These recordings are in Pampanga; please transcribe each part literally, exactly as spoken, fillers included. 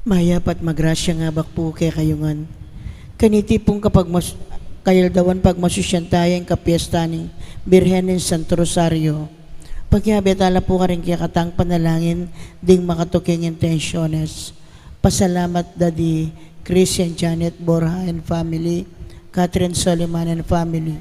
Mayap at magrasyang abak pu kekayu ngan. Kaniti pung kapagmas-, kayaldawan pagmasusyan taya ing kapiestan ning Birhen ning Santo Rosario. Pakiabe tala pu karing kekatang panalangin ding makatuking intensyones. Pasalamat da di Chris and Janet Borja and family, Catherine Soliman and family.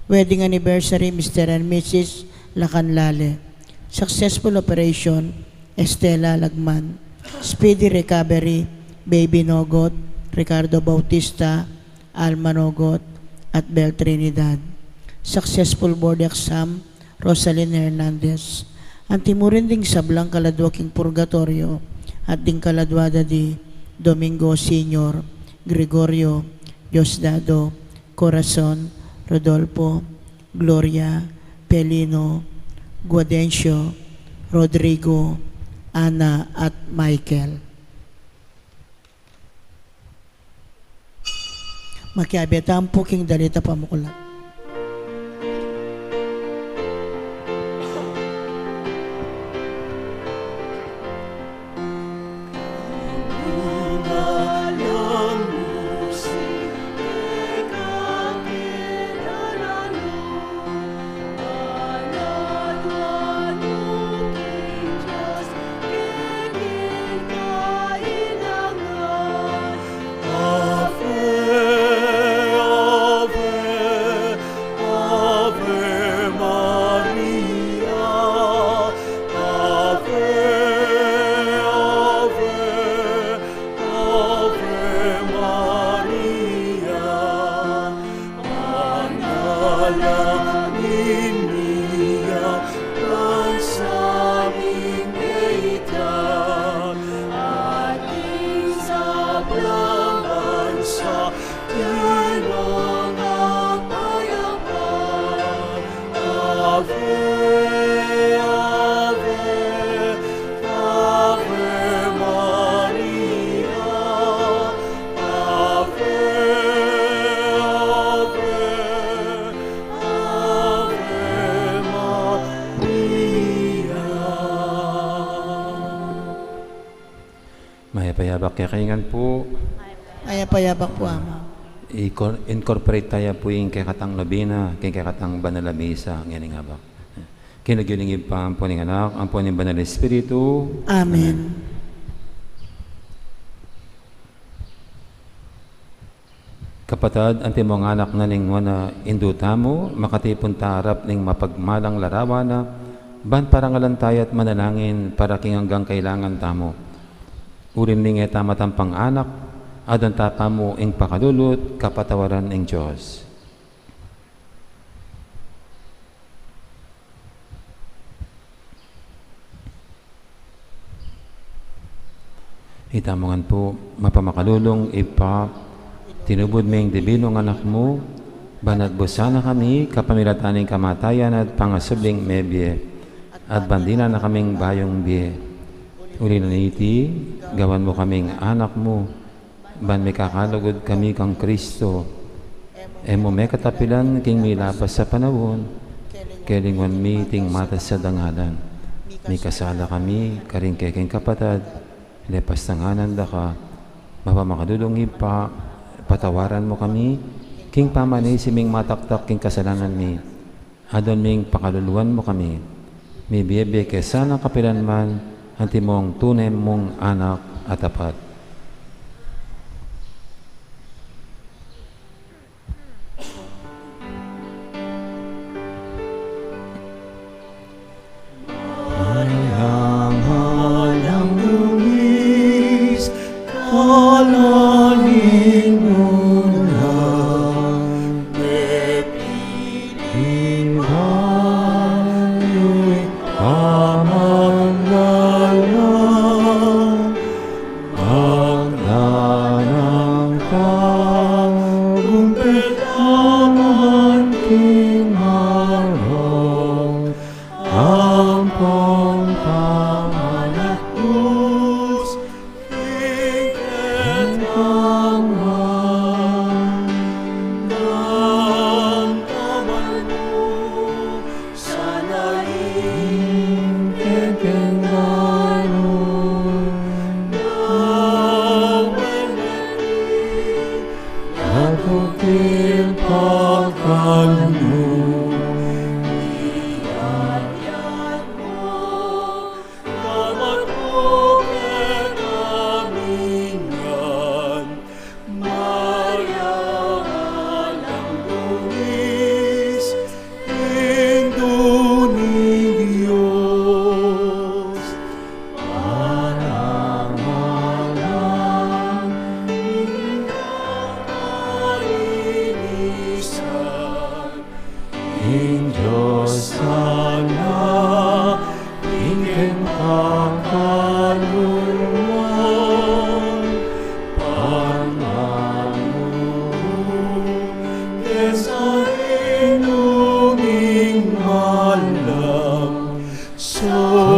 Wedding anniversary, Mister and Missus Lacanlale. Successful operation, Estela Lagman. Speedy recovery, Baby Nogot, Ricardo Bautista, Alma Nogot, at Bel Trinidad. Successful board exam, Rosalyn Hernandez. Anti mu rin ding sablang kaladua king purgatoryo, at ding kaladua da di Domingo Senior, Gregorio, Diosdado, Corazon, Rodolfo, Gloria, Pelino, Guadencio, Rodrigo, Ana, at Michael. Makiabe tamu pu king dalit a pamuklat. Ave, Ave, Ave Maria, Ave, Ave, Ave Maria. Panalangin mi ya, bansa ming ita, ating sablang bansa, tinong kapayapaan. Ave, Ave, Ave Maria, Ave, Ave, Ave Maria. Mayap a yabak kekayu ngan pu. Mayap a yabak pu, Among. I-cor-, incorporate taya pu ing kekatang nobena king kekatang banal a misa ngening abak. King lagyu ning Ibpa, ampo ning Anak, ampo ning Banal a Espiritu. Amen. Amen. Kapatad, antimong anak na ning nuan a indu tamu, makatipun ta arap ning mapagmalang larawan na, ban parangalan taya at manalangin para king anggang kailangan tamu. Uli ning e ta matampang anak, aduan ta pamu ing pakalulu at kapatawaran ning Dios. Itamu ngan pu. Mapamakalulung Ibpa, tinubud me ing dibinung Anak mu, ban atbusan na kami kapamilatan ning kamatayan at pangasubling mebie, at ban dinan na kaming bayung bie. Uli na niti, gawan mu kaming anak mu, ban mikakalugud kami kang Kristo. E mu me katapilan king milabas a panaun, kelingwan mi iting matas a dangalan. Mikasala kami karing kekeng kapatad, lepas tanganan da ka. Mapamakalulung Ibpa, patawaran mu kami king pamanisi ming mataktak king kasalanan mi. Aduan ming pakaluluan mu kami, mibie-bie ke sana kapilan man, antimong tune mung anak a tapat. Alang-alang dungis, kalan ning unang, mepili man yu pamanggalang.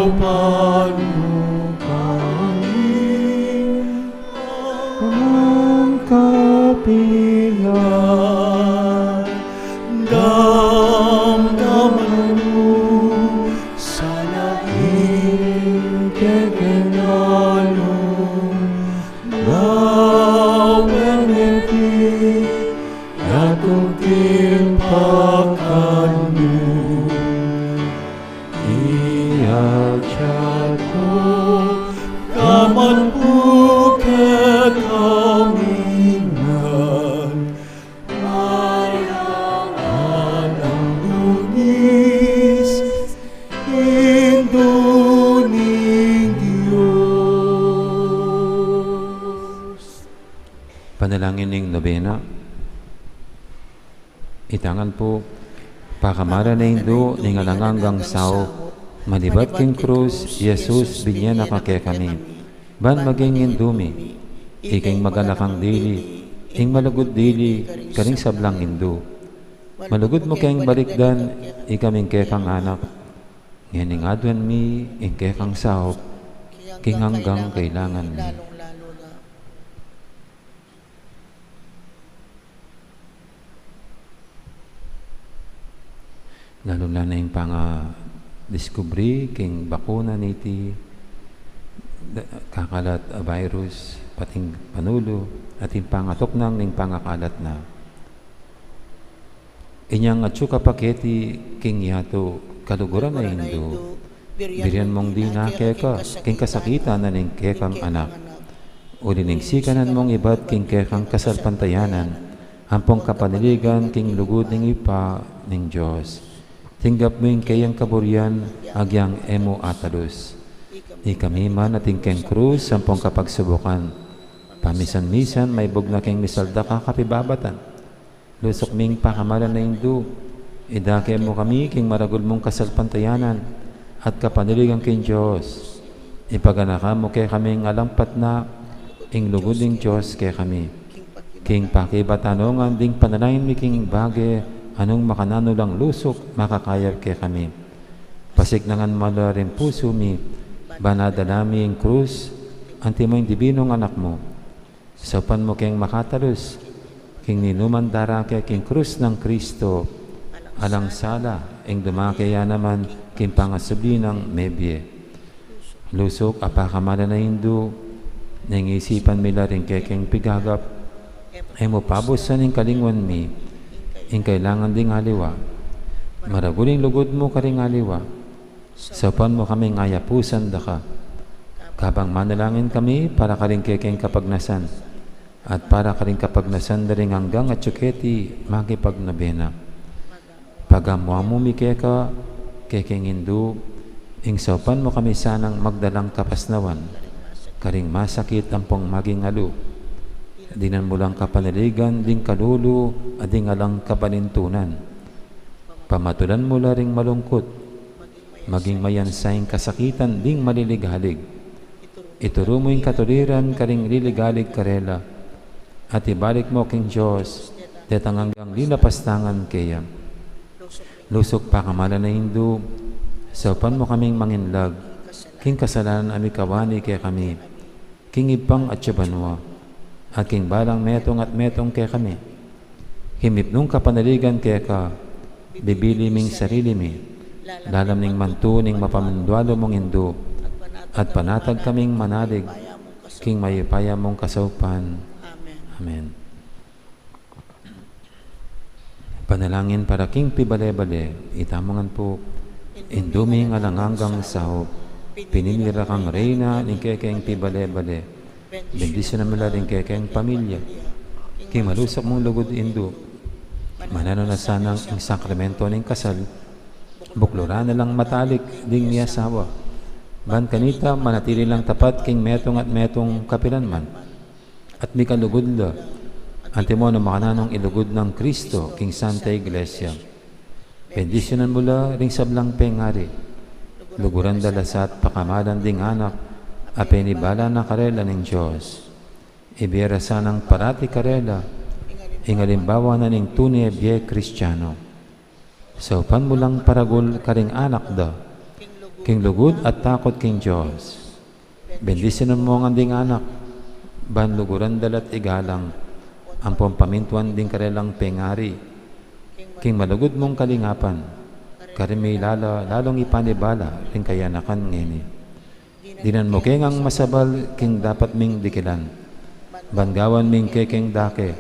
Panukawi ang kapilan, damdaman mu sana ing kekengalung lawen iti, yatung timpakan mu. Iyakyat ku ka man pu kekami ngan, alang-alang Lunis, Indu ning Dios. Panalangin ning nobena. Ita ngan pu, pakamalan a Indu ning alang anggang saup, manibat king krus, Jesus, binye na ka kekami. Ban maging Indu mi, ikeng maganakang dili, ing malugud dili, karing sablang Indu. Malugud mu keng balikdan, ikaming kekang anak. Ngening aduan mi, ing kekang saup, king anggang kailangan mi. Lalu na ning panga-discovery king bakuna niti da-, kakalat a virus, pating panulu, at ing pangatuknang ning pangakalat na. Inyang atyu ka pa keti king yatu, kaluguran a Indu, birian mung dina keka, king kasakitan na ning kekang anak. Uli ning sikanan mung ibat king kekang kasalpantayanan, ampong kapanaligan king lugud ning Ibpa ning Dios. Tinggap mu ing keyang kaburian, agyang e mu atalus. Ikami man atin keng krus, ampong kapagsubukan. Pamisan-misan, maibug na keng misaldak a kapibabatan. Lusuk ming pakamalan a Indu, idake mu kami king maragul mung kasalpantayanan at kapanaligan king Dios. Ipaganaka mu kekami ing alang patna, ing lugud ning Dios kekami. King pakibatanongan ding panalangin mi king bage, anung makananu lang lusuk, makakayap kekami. Pasiknangan mu la ring pusu mi, ban adala mi ing krus, antimo ing dibinung anak mu. Saupan mu keng makatalus, king ninuman darake king krus nang Kristo, alang sala, ing dumake ya naman, king pangasubli nang mebie. Lusuk a pakamalan a Indu, neng isipan mi la ring kekeng pigagap, e mu pabusan ing kalingwan mi, ing kailangan ding aliwa. Maragul ing lugud mu karing aliwa, saupan mu kaming ayapusan da ka. Kabang manalangin kami para karing kekeng kapagnasan, at para karing kapagnasan da ring anggang atyu keti makipagnobena. Pagamu-amu mi keka, kekeng Indu, ing saupan mu kami sanang magdalang kapasnawan, karing masakit ampong maging alu. Dinan mu lang kapanaligan ding kalulu, a ding alang kabalintunan. Pamatulan mu la ring malungkut, maging mayansa ing kasakitan ding maliligalig. Ituru mu ing katuliran karing liligalig karela, at ibalik mu king Dios, detang anggang linapastangan keya. Lusuk pakamalan a Indu, saupan mu kaming manginlag, king kasalanan a mikawani kekami, king Ibpang atyu banua, at king balang metung at metung kekami. Himipnung kapanaligan keka, bibili ming sarili mi, lalam ning mantu ning mapamindualu mung Indu, at panatag kaming manalig, king mayupaya mung kasaupan. Amen. Panalangin para king pibale-bale, ita mu ngan pu, Indu ming alang anggang saup, pinili ra kang Reyna ning kekeng pibale-bale, bendisyunan mu la ring kekeng pamilya, king malusuk mung lugud Indu, mananu na sanang ing sakramento ning kasal, bukluran na lang matalik ding miasawa, ban kanita manatili lang tapat king metung at metung kapilan man. At mikalugud la, antimo nung makananung ilugud nang Kristo king Santa Iglesia. Bendisyunan mu la ring sablang pengari. Luguran da la sa at pakamalan ding anak, a penibala na karela ning Dios. Ibie ra sanang parati karela, ing alimbawa na ning tune a bie Kristiano. Saupan mu lang paragul karing anak da, King lugud at takut king Dios, bendisyunan mu ngan ding anak, ban luguran da la't igalang, ampon pamintuan ding karelang pengari, king malugud mung kalingapan, karin mi lala, lalung ipanibala, ring kayanakan ngeni. Dinan mu ke ngang masabal, king dapat ming dikilan, ban gawan ming kekeng dake,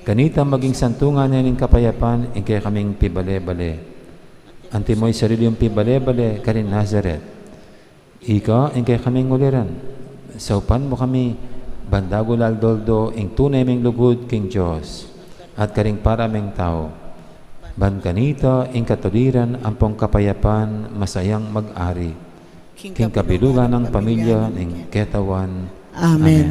kanita maging santungan ne ning kapayapan, ing kekaming pibale-bale. Antimo ing sarili mung pibale-bale karin Nazaret. Ika ing kekaming uliran, saupan mu kami, ban dagul aldo-aldo ing tune ming lugud king Dios, at karing para ming tau. Ban kanita ing katuliran ampong kapayapan masayang mag-ari, king kabilugan nang pamilya ning ketawan. Amen. Amen.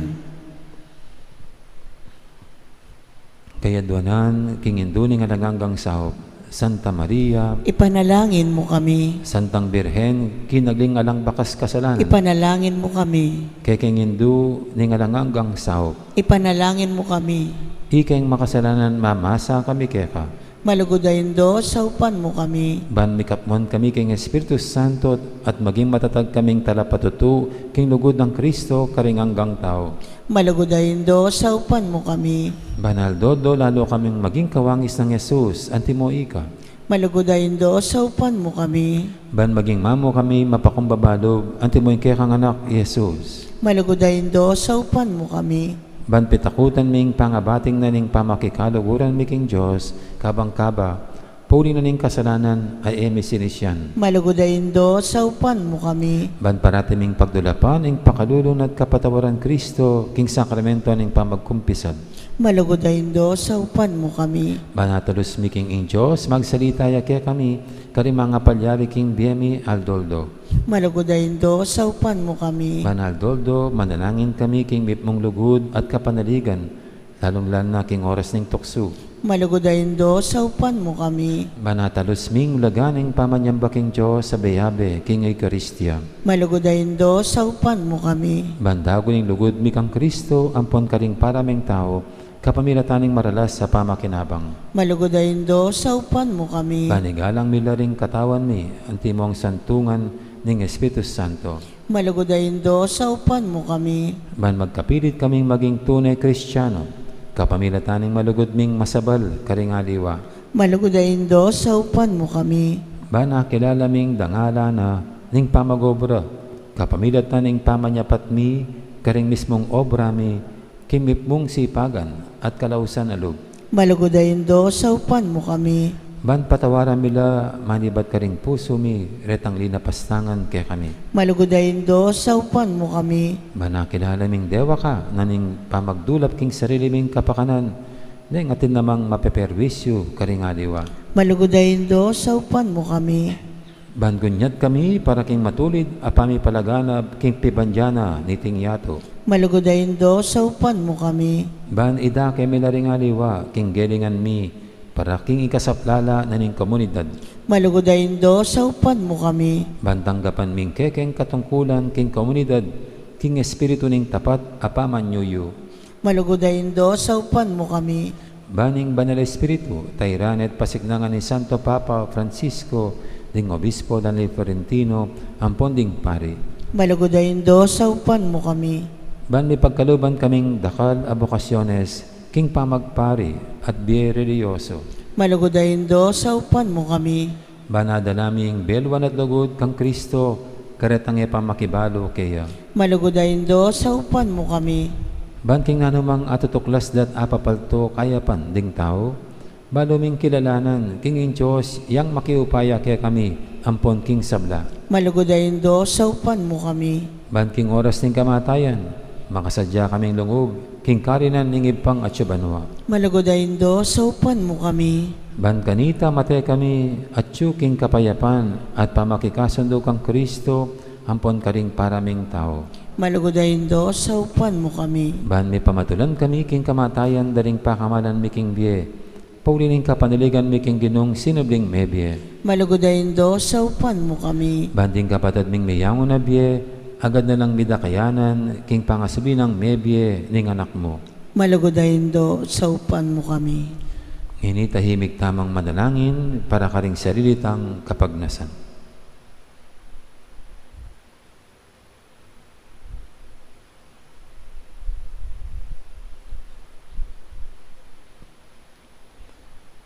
Kayadwanan king Indu ning alang anggang saup, Santa Maria, ipanalangin mu kami. Santang Birhen, kinagli ning alang bakas kasalanan, ipanalangin mu kami. Kekeng Indu ning alang anggang saup, ipanalangin mu kami. Ikeng makasalanan, mamasa kami keka. Malugud a Indu, saupan mu kami. Ban mikapmuan kami king Espiritu Santo at maging matatag kaming talapatutu king lugud nang Kristo karing anggang tau. Malugud a Indu, saupan mu kami. Ban aldo-aldo lalu kaming maging kawangis nang Jesus, antimo ika. Malugud a Indu, saupan mu kami. Ban maging mamu kami mapakumbaba lub, antimo ing kekang Anak, Jesus. Malugud a Indu, saupan mu kami. Ban pitakutan ming pangabating na ning pamakikaluguran mi king Dios, kabang kaba, puli na ning kasalanan a e mi sinisian. Malugud a Indu, saupan mu kami. Ban parati ming pagdulapan ing pakalulu na't kapatawaran Kristo king sakramento ning pamagkumpisal. Malugud a Indu, saupan mu kami. Ban atalus mi king ing Dios, magsalita ya kekami, karing mangapalyari king bie mi aldo-aldo. Malugud a Indu, saupan mu kami. Ban aldo-aldo, manalangin kami king mipnung lugud at kapanaligan, lalung-lalu na king oras ning tuksu. Malugud a Indu, saupan mu kami. Ban atalus ming ulagan ing pamanyamba king Dios abe-abe king Eukaristia. Malugud a Indu, saupan mu kami. Ban dagul ing lugud mi kang Kristo ampon karing para ming tau, kapamilatan ning maralas a pamakinabang. Malugud a Indu, saupan mu kami. Ban igalang mi la ring katawan mi, antimong santungan ning Espiritu Santo. Malugud a Indu, saupan mu kami. Ban magkapilit kaming maging tune Kristiano, kapamilatan ning malugud ming masabal karing aliwa. Malugud a Indu, saupan mu kami. Ban akilala ming dangalan na ning pamag-obra, kapamilatan ning pamanyapat mi karing mismung obra mi, king mipnung sipagan at kalausan a lub. Malugud a Indu, saupan mu kami. Ban patawaran mi la manibat karing pusu mi retang linapastangan kekami. Malugud a Indu, saupan mu kami. Ban akilala ming dewa ka na ning pamagdulap king sarili ming kapakanan, neng atin namang mapeperwisyu karing aliwa. Malugud a Indu, saupan mu kami. Ban gunyat kami para king matulid a pamipalaganap king pibandian na niting yatu. Malugud a Indu, saupan mu kami. Ban idake mi la ring aliwa king gelingan mi para king ikasaplala na ning komunidad. Malugud a Indu, saupan mu kami. Ban tanggapan ming kekeng katungkulan king komunidad king espiritu ning tapat a pamanyuyu. Malugud a Indu, saupan mu kami. Ban ing Banal Espiritu, tairan at pasiknangan ni Santo Papa Francisco, ding Obispo dan Florentino, ampon ding pari. Malugud a Indu, saupan mu kami. Ban mipagkaluban kaming dakal a bokasyones king pamagpari at bie relihiyoso. Malugud a Indu, saupan mu kami. Ban adala ming belwan at lugud kang Kristo, karetang e pa makibalu keya. Malugud a Indu, saupan mu kami. Ban king nanumang atutuklas da't apapaltuk kayapan ding tau, balu ming kilalanan king ing Dios yang makiupaya kekami ampon king sabla. Malugud a Indu, saupan mu kami. Ban king oras ning kamatayan, makasadya kaming lungub king karinan ning Ibpang atsu banua. Malugud a Indu, saupan mu kami. Ban kanita mate kami atsu king kapayapan at pamakikasundu kang Kristo ampon karing para ming tau. Malugud a Indu, saupan mu kami. Ban mipamatulan kami king kamatayan da ring pakamalan mi king bie, pauli ning kapanaligan mi king Ginung sinubling mebie. Malugud a Indu, saupan mu kami. Ban ding kapatad ming meyangu na bie, agad na lang midakayanan king pangasubli nang mebie ning Anak mu. Malugud a Indu, saupan mu kami. Ngeni tahimik tamang manalangin para karing sarili tang kapagnasan.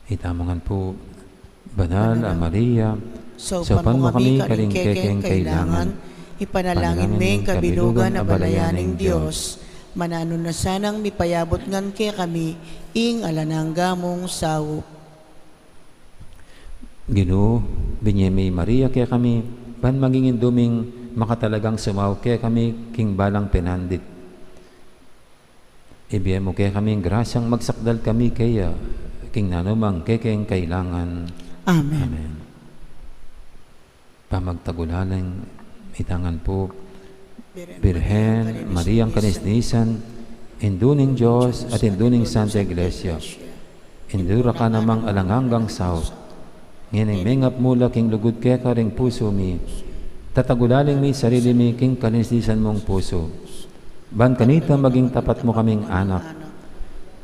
Itamu ngan pu, Banal a Maria, saupan mu kami karing kekeng kailangan, ipanalangin mu ing kabilugan a balayan ning Dios, mananu na sanang mipayabut ngan kekami ing alang angga mung saup. Ginu, binie me i Maria kekami, ban maging indu ming makatalagang sumaup kekami king balang penandit. Ibie mu kekami ing grasyang magsakdal kami keya king nanumang kekeng kailangan. Amen. Amen. Pamagtagulaling, itamu ngan pu, Birhen Mariang kanisnisan, Indu ning Dios at Indu ning Santa Iglesia. Indu ra ka namang alang anggang saup. Ngening mengap mu la king lugud keka ring pusu mi, tatagulaling mi sarili mi king kanisnisan mung pusu. Ban kanita maging tapat mu kaming anak.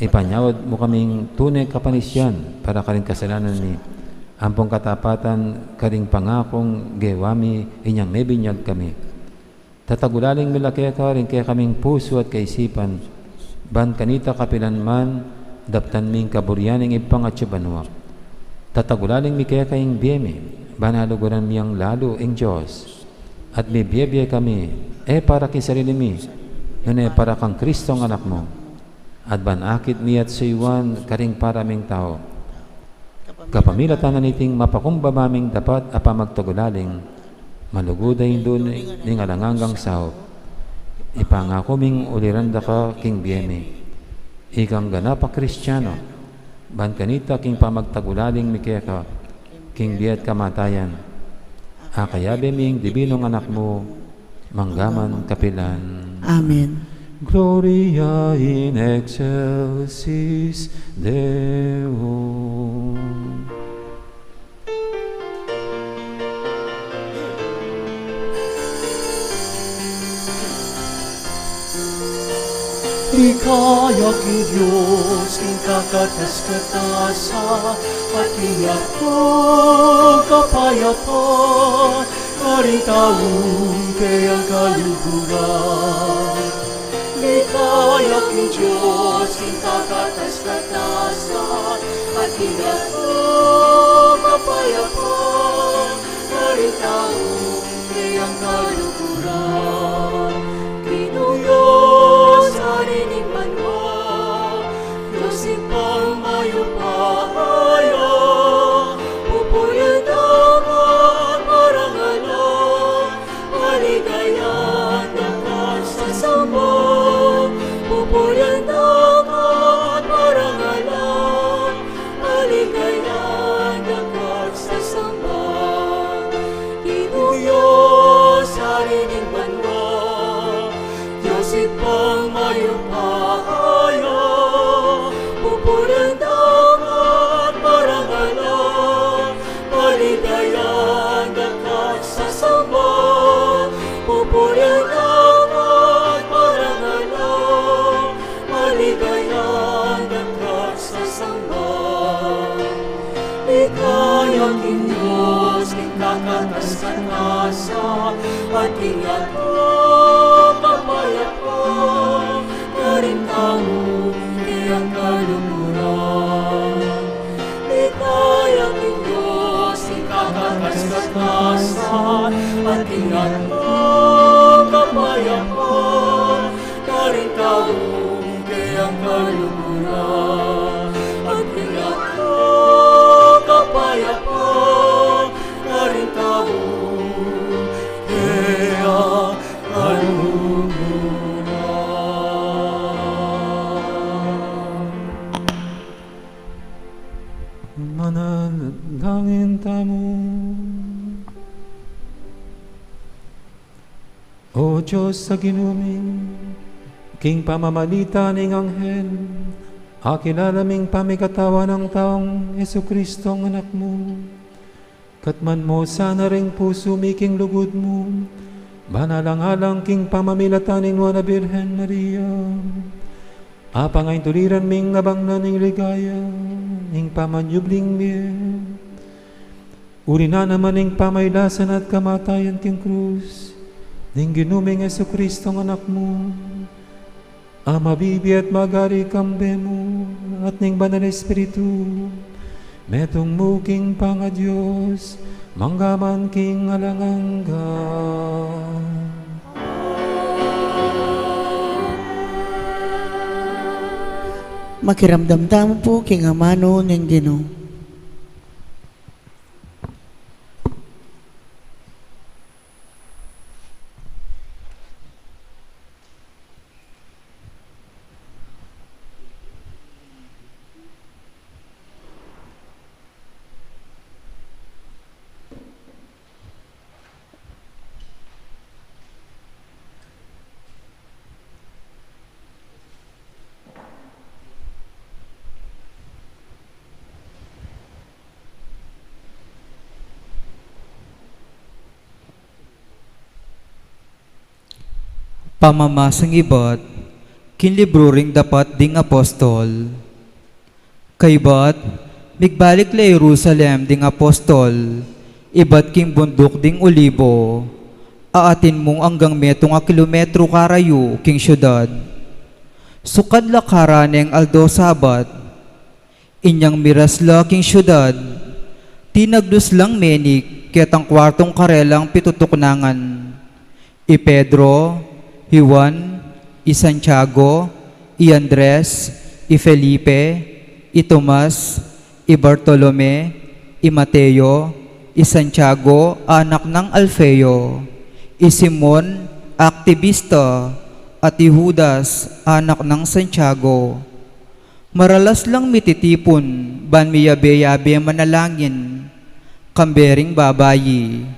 Ipanyawad mu kaming tune kapanisian para karing kasalanan mi. Ampong katapatan karing pangakung gewa mi inyang mebinyag kami. Tatagulaling mi la keka ring kekaming pusu at kaisipan, ban kanita kapilan man, daptan mi ing kaburian ning Ibpa ngatsu banua. Tatagulaling mi keka ing bie mi, ban aluguran mi yang lalu ing Dios. At mibie-bie kami, e para king sarili mi, nune para kang Kristong Anak mu. At ban akit mi at suyuan karing para ming tau. Kapamilatan na niting mapakumbaba ming dapat a pamagtagulaling, malugud a Indu ning alang anggang saup, ipangaku ming uliran da ka king bie mi. Ikang ganap a Kristiano, ban kanita king pamagtagulaling mi keka, king bie at kamatayan, akayabe mi ing dibinung Anak mu, mangga man kapilan. Amen. Gloria in excelsis Deo. Ligaya king Dios king kakatas-katasan, at king Anak kapayapa, karing taung keyang kaluguran. Ligaya king Dios king kakatas-katasan, at king Anak kapayapa, karing taung keyang kaluguran. Ginu Dios, Ari ning banua, Dios Ibpang mayupaya, pupurian da ka at parangalan, paligayan da ka at sasamba, pupurian da ka at parangalan, paligayan da ka at sasamba. Ginu Dios, Ari ning banua, Dios Ibpang mayupaya, pupurian da ka at parangalan, paligayan da ka at sasamba, pupurian da ka at parangalan, paligayan da ka at sasamba. Ligaya king Dios king kakatas-katasan, at king Anak kapayapa, karing taung keyang kaluguran. Ligaya king Dios king kakatas-katasan, at king Anak kapayapa, karing taung keyang kaluguran. At king Anak kapayapa, karing taung keyang kaluguran. Manalangin tamu. O Dios a Ginu mi, king pamamagitan ning anghel, akilala ming pamikatawan nang taung Jesucristong Anak mu. Katman mu sana ring pusu mi king lugud mu, ban alang-alang king pamamilatan ning Nuan a Birhen Maria, apangaintuliran ming nabangnan ning ligaya ning pamanyubling mie. Uli na naman ning pamailasan at kamatayan king krus ning Ginu ming Jesucristong Anak mu, a mabibie at magari kambe mu at ning Banal Espiritu, Metung mu king pangaDios, mangga man king alang angga. Makiramdam tamu pu king amanu ning Ginu. Pamamasang ibat king libru ring dapat ding apostol. Kaybat, migbalik la Jerusalem ding apostol, ibat king bunduk ding Olibo, a atin mung anggang metung a kilometro karayu king siudad. Sukad la karaneng aldo Sabat, inyang miras la king siudad, tinaglus lang menik ketang kuartung karelang pitutuknangan. I Pedro, i Juan, i Santiago, i Andres, i Felipe, i Tomas, i Bartolome, i Mateo, i Santiago, anak nang Alfeo, i Simon, aktibista, at i Judas, anak nang Santiago. Maralas lang mititipun, ban miyabe-yabe manalangin, kambe ring babayi,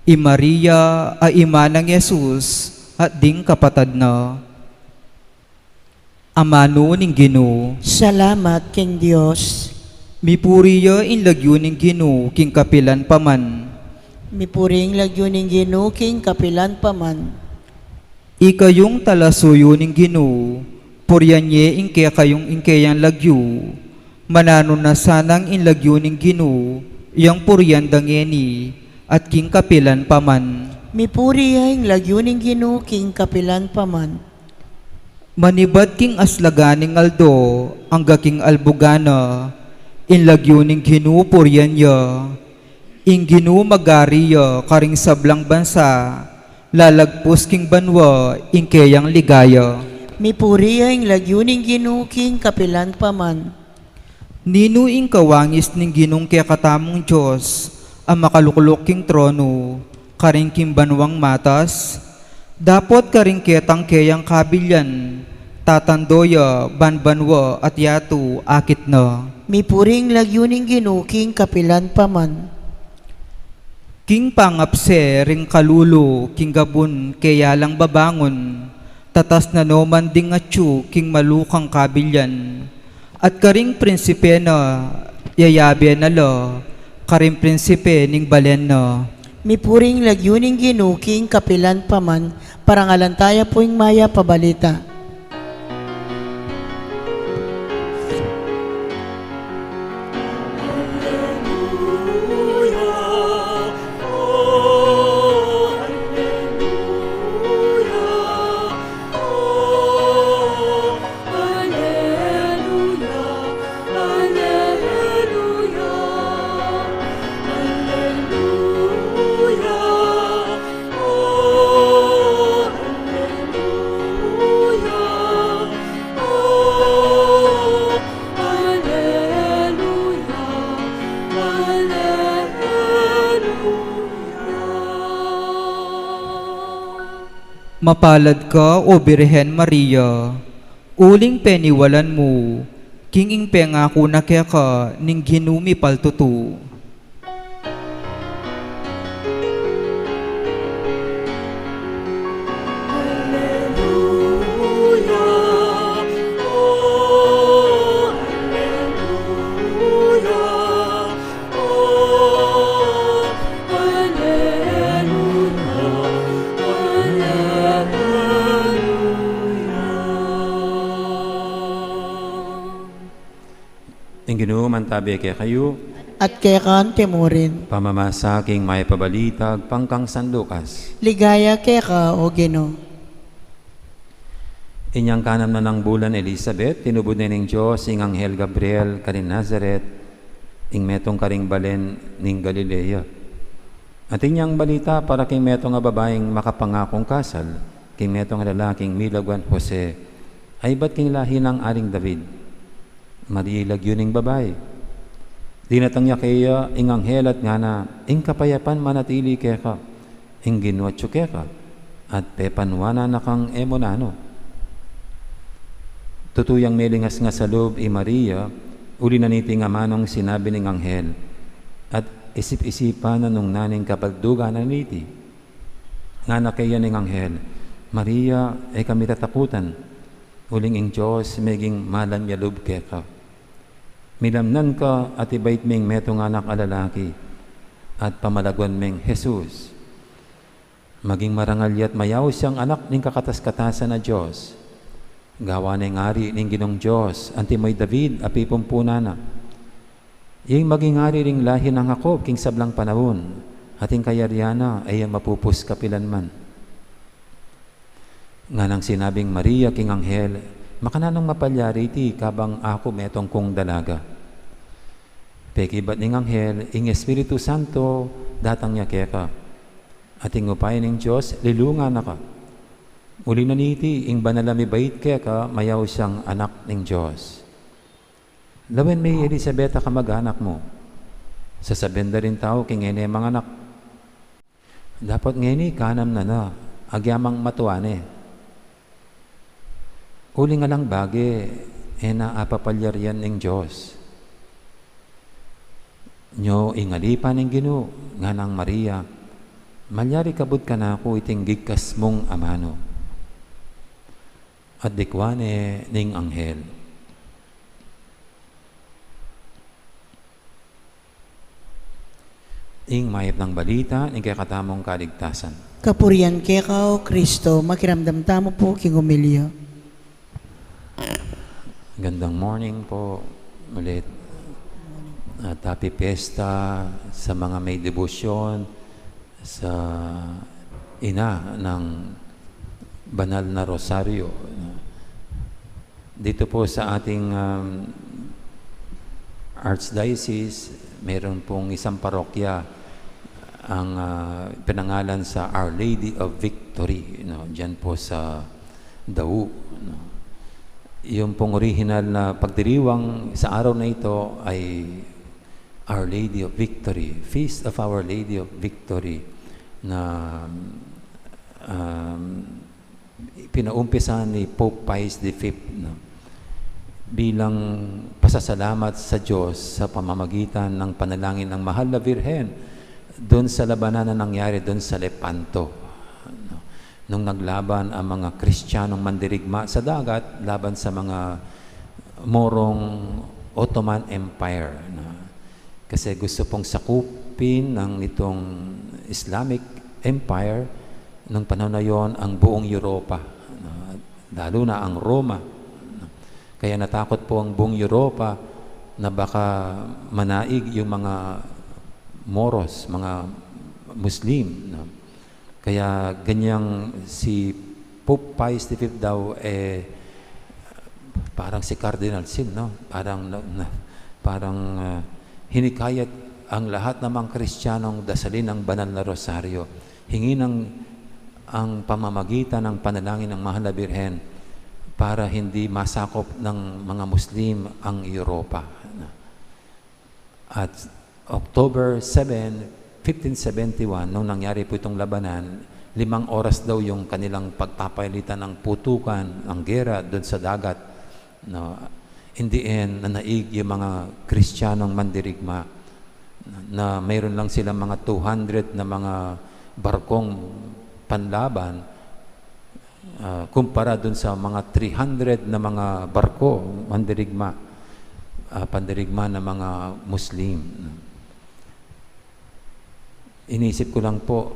i Maria a ima nang Jesus, at ding kapatad na. Amanu ning Ginu. Salamat king Dios. Mipuri ya ing lagyu ning Ginu king kapilan pa man. Mipuri ing lagyu ning Ginu king kapilan pa man. Ikayung talasuyu ning Ginu, purian ye ing kekayung ing keyang lagyu. Mananu na sanang ing lagyu ning Ginu, yang purian da ngeni, at king kapilan pa man. Mipuri ya ing lagyu ning Ginu king kapilan pa man. Manibat king aslagan ning aldo, angga king albugan na, ing lagyu ning Ginu purian ya. Ing Ginu magari ya karing sablang bansa, lalagpus king banua ing keyang ligaya. Mipuri ya ing lagyu ning Ginu king kapilan pa man. Ninu ing kawangis ning Ginung kekatamung Dios, a makalukluk king tronu, karing king banuang matas, dapot karing ketang keyang kabilian, tatando ya ban banua at yatu akit na. Mipuri ing lagyu ning Ginu king kapilan pa man. King pangapse ring kalulu, king gabun keya lang babangun, tatas na no man ding atyu king malukang kabilian. At karing prinsipe na, yayabe na la, karing prinsipe ning balen na. Mipuri ing lagyu ning Ginu king kapilan pa man, parangalan taya pu ing mayap a balita. Mapalad ka, O Birhen Maria, uling peniwalan mu king ing pengaku na keka ning Ginu mipaltutu. Ing Ginu mantabe kekayu. At keka mu rin. Pamamasa king mayap a balita agpang kang San Lucas. Ligaya keka, O Ginu. Inyang kanam na nang bulan Elizabeth, tinubud na ning Dios ing anghel Gabriel karin Nazaret, ing metung karing balen ning Galilea. Atin yang balita para king metung a babaing makapangakung kasal, king metung a lalaking milagwan Jose, a ibat king lahi nang Aring David. Maria i lagyu ning babai. Dinatang ya keya ing anghel at ngana, "Ing kapayapan manatili keka, ing Ginu atyu keka, at pepanuanan na kang e mu nanu." Tutu yang melingasngas a lub i Maria, uli na niting amanung sinabi ning anghel, at isip-isipan na nung naning kabaldugan na niti. Ngana keya ning anghel, "Maria, e ka mitatakutan, uling ing Dios meging malam ya lub keka. Milamnan ka at ibait meng metung anak a lalaki, at pamalagwan meng Jesus. Maging marangal ya't mayaus yang anak ning kakatas-katasan a Dios. Gawan neng ari ning Ginung Dios, antimo i David a pipumpunan na. Ing maging ari ring lahi nang Jacob king sablang panaun, at ing kayarian na e ya mapupus kapilanman." Nganang sinabing Maria king anghel, "Makananung mapalyari iti kabang aku metung kung dalaga?" Pekibat ning anghel, "Ing Espiritu Santo datang ya keka, at ing upaya ning Dios lilungan na ka. Uli na niti, ing banal a mibait keka mayaus yang anak ning Dios. Lawen me i Elisabet a kamag-anak mu. Sasabian da ring tau king e ne manganak, dapot ngeni kanam na na, agyamang matua ne. Uling alang bage, e na apapalyarian ning Dios." "Nyo ing alipan ning Ginu," nganang Maria, "malyari kabud kanaku iting gigkas mung amanu." At dikwan ne ning anghel. Ing mayap nang balita ning kekatamung kaligtasan. Kapurian keka, O Kristo. Makiramdam tamu pu king omilya. Gandang morning po ulit. At happy fiesta sa mga may debosyon sa ina ng banal na rosaryo. Dito po sa ating, um, Archdiocese, meron pong isang parokya ang, ah, pinangalan sa Our Lady of Victory, no? Diyan po sa Dau, no? Yung pong orihinal na pagdiriwang sa araw na ito ay Our Lady of Victory, Feast of Our Lady of Victory, na, um, pinaumpisa ni Pope Pius the Fifth, no? Bilang pasasalamat sa Diyos sa pamamagitan ng panalangin ng Mahal na Birhen doon sa labanan na nangyari doon sa Lepanto, no? Nung naglaban ang mga Kristiyanong mandirigma sa dagat laban sa mga Morong Ottoman Empire, no? Kasi gusto pong sakupin ng nitong Islamic Empire nung panahon na yon ang buong Europa, no? Lalo na ang Roma, no? Kaya natakot po ang buong Europa na baka manaig yung mga Moros, mga Muslim, no? Kaya ganyang si Pope Pius the Fifth daw, eh, parang si Cardinal Sin, no? Parang, na, na, parang, ah, hinikayat ang lahat namang Kristiyanong dasalin ang banal na rosaryo. Hingin ang, ang pamamagitan ng panalangin ng Mahal na Birhen para hindi masakop ng mga Muslim ang Europa, no? At October seven, fifteen seventy-one, nung nangyari po itong labanan, limang oras daw yung kanilang pagpapalitan ng putukan, ng gera doon sa dagat, no? In the end, nanaig yung mga Kristiyanong mandirigma na mayroon lang silang mga two hundred na mga barkong panlaban, ah, kumpara dun sa mga three hundred na mga barko, mandirigma, ah, pandirigma ng mga Muslim. Inisip ko lang po,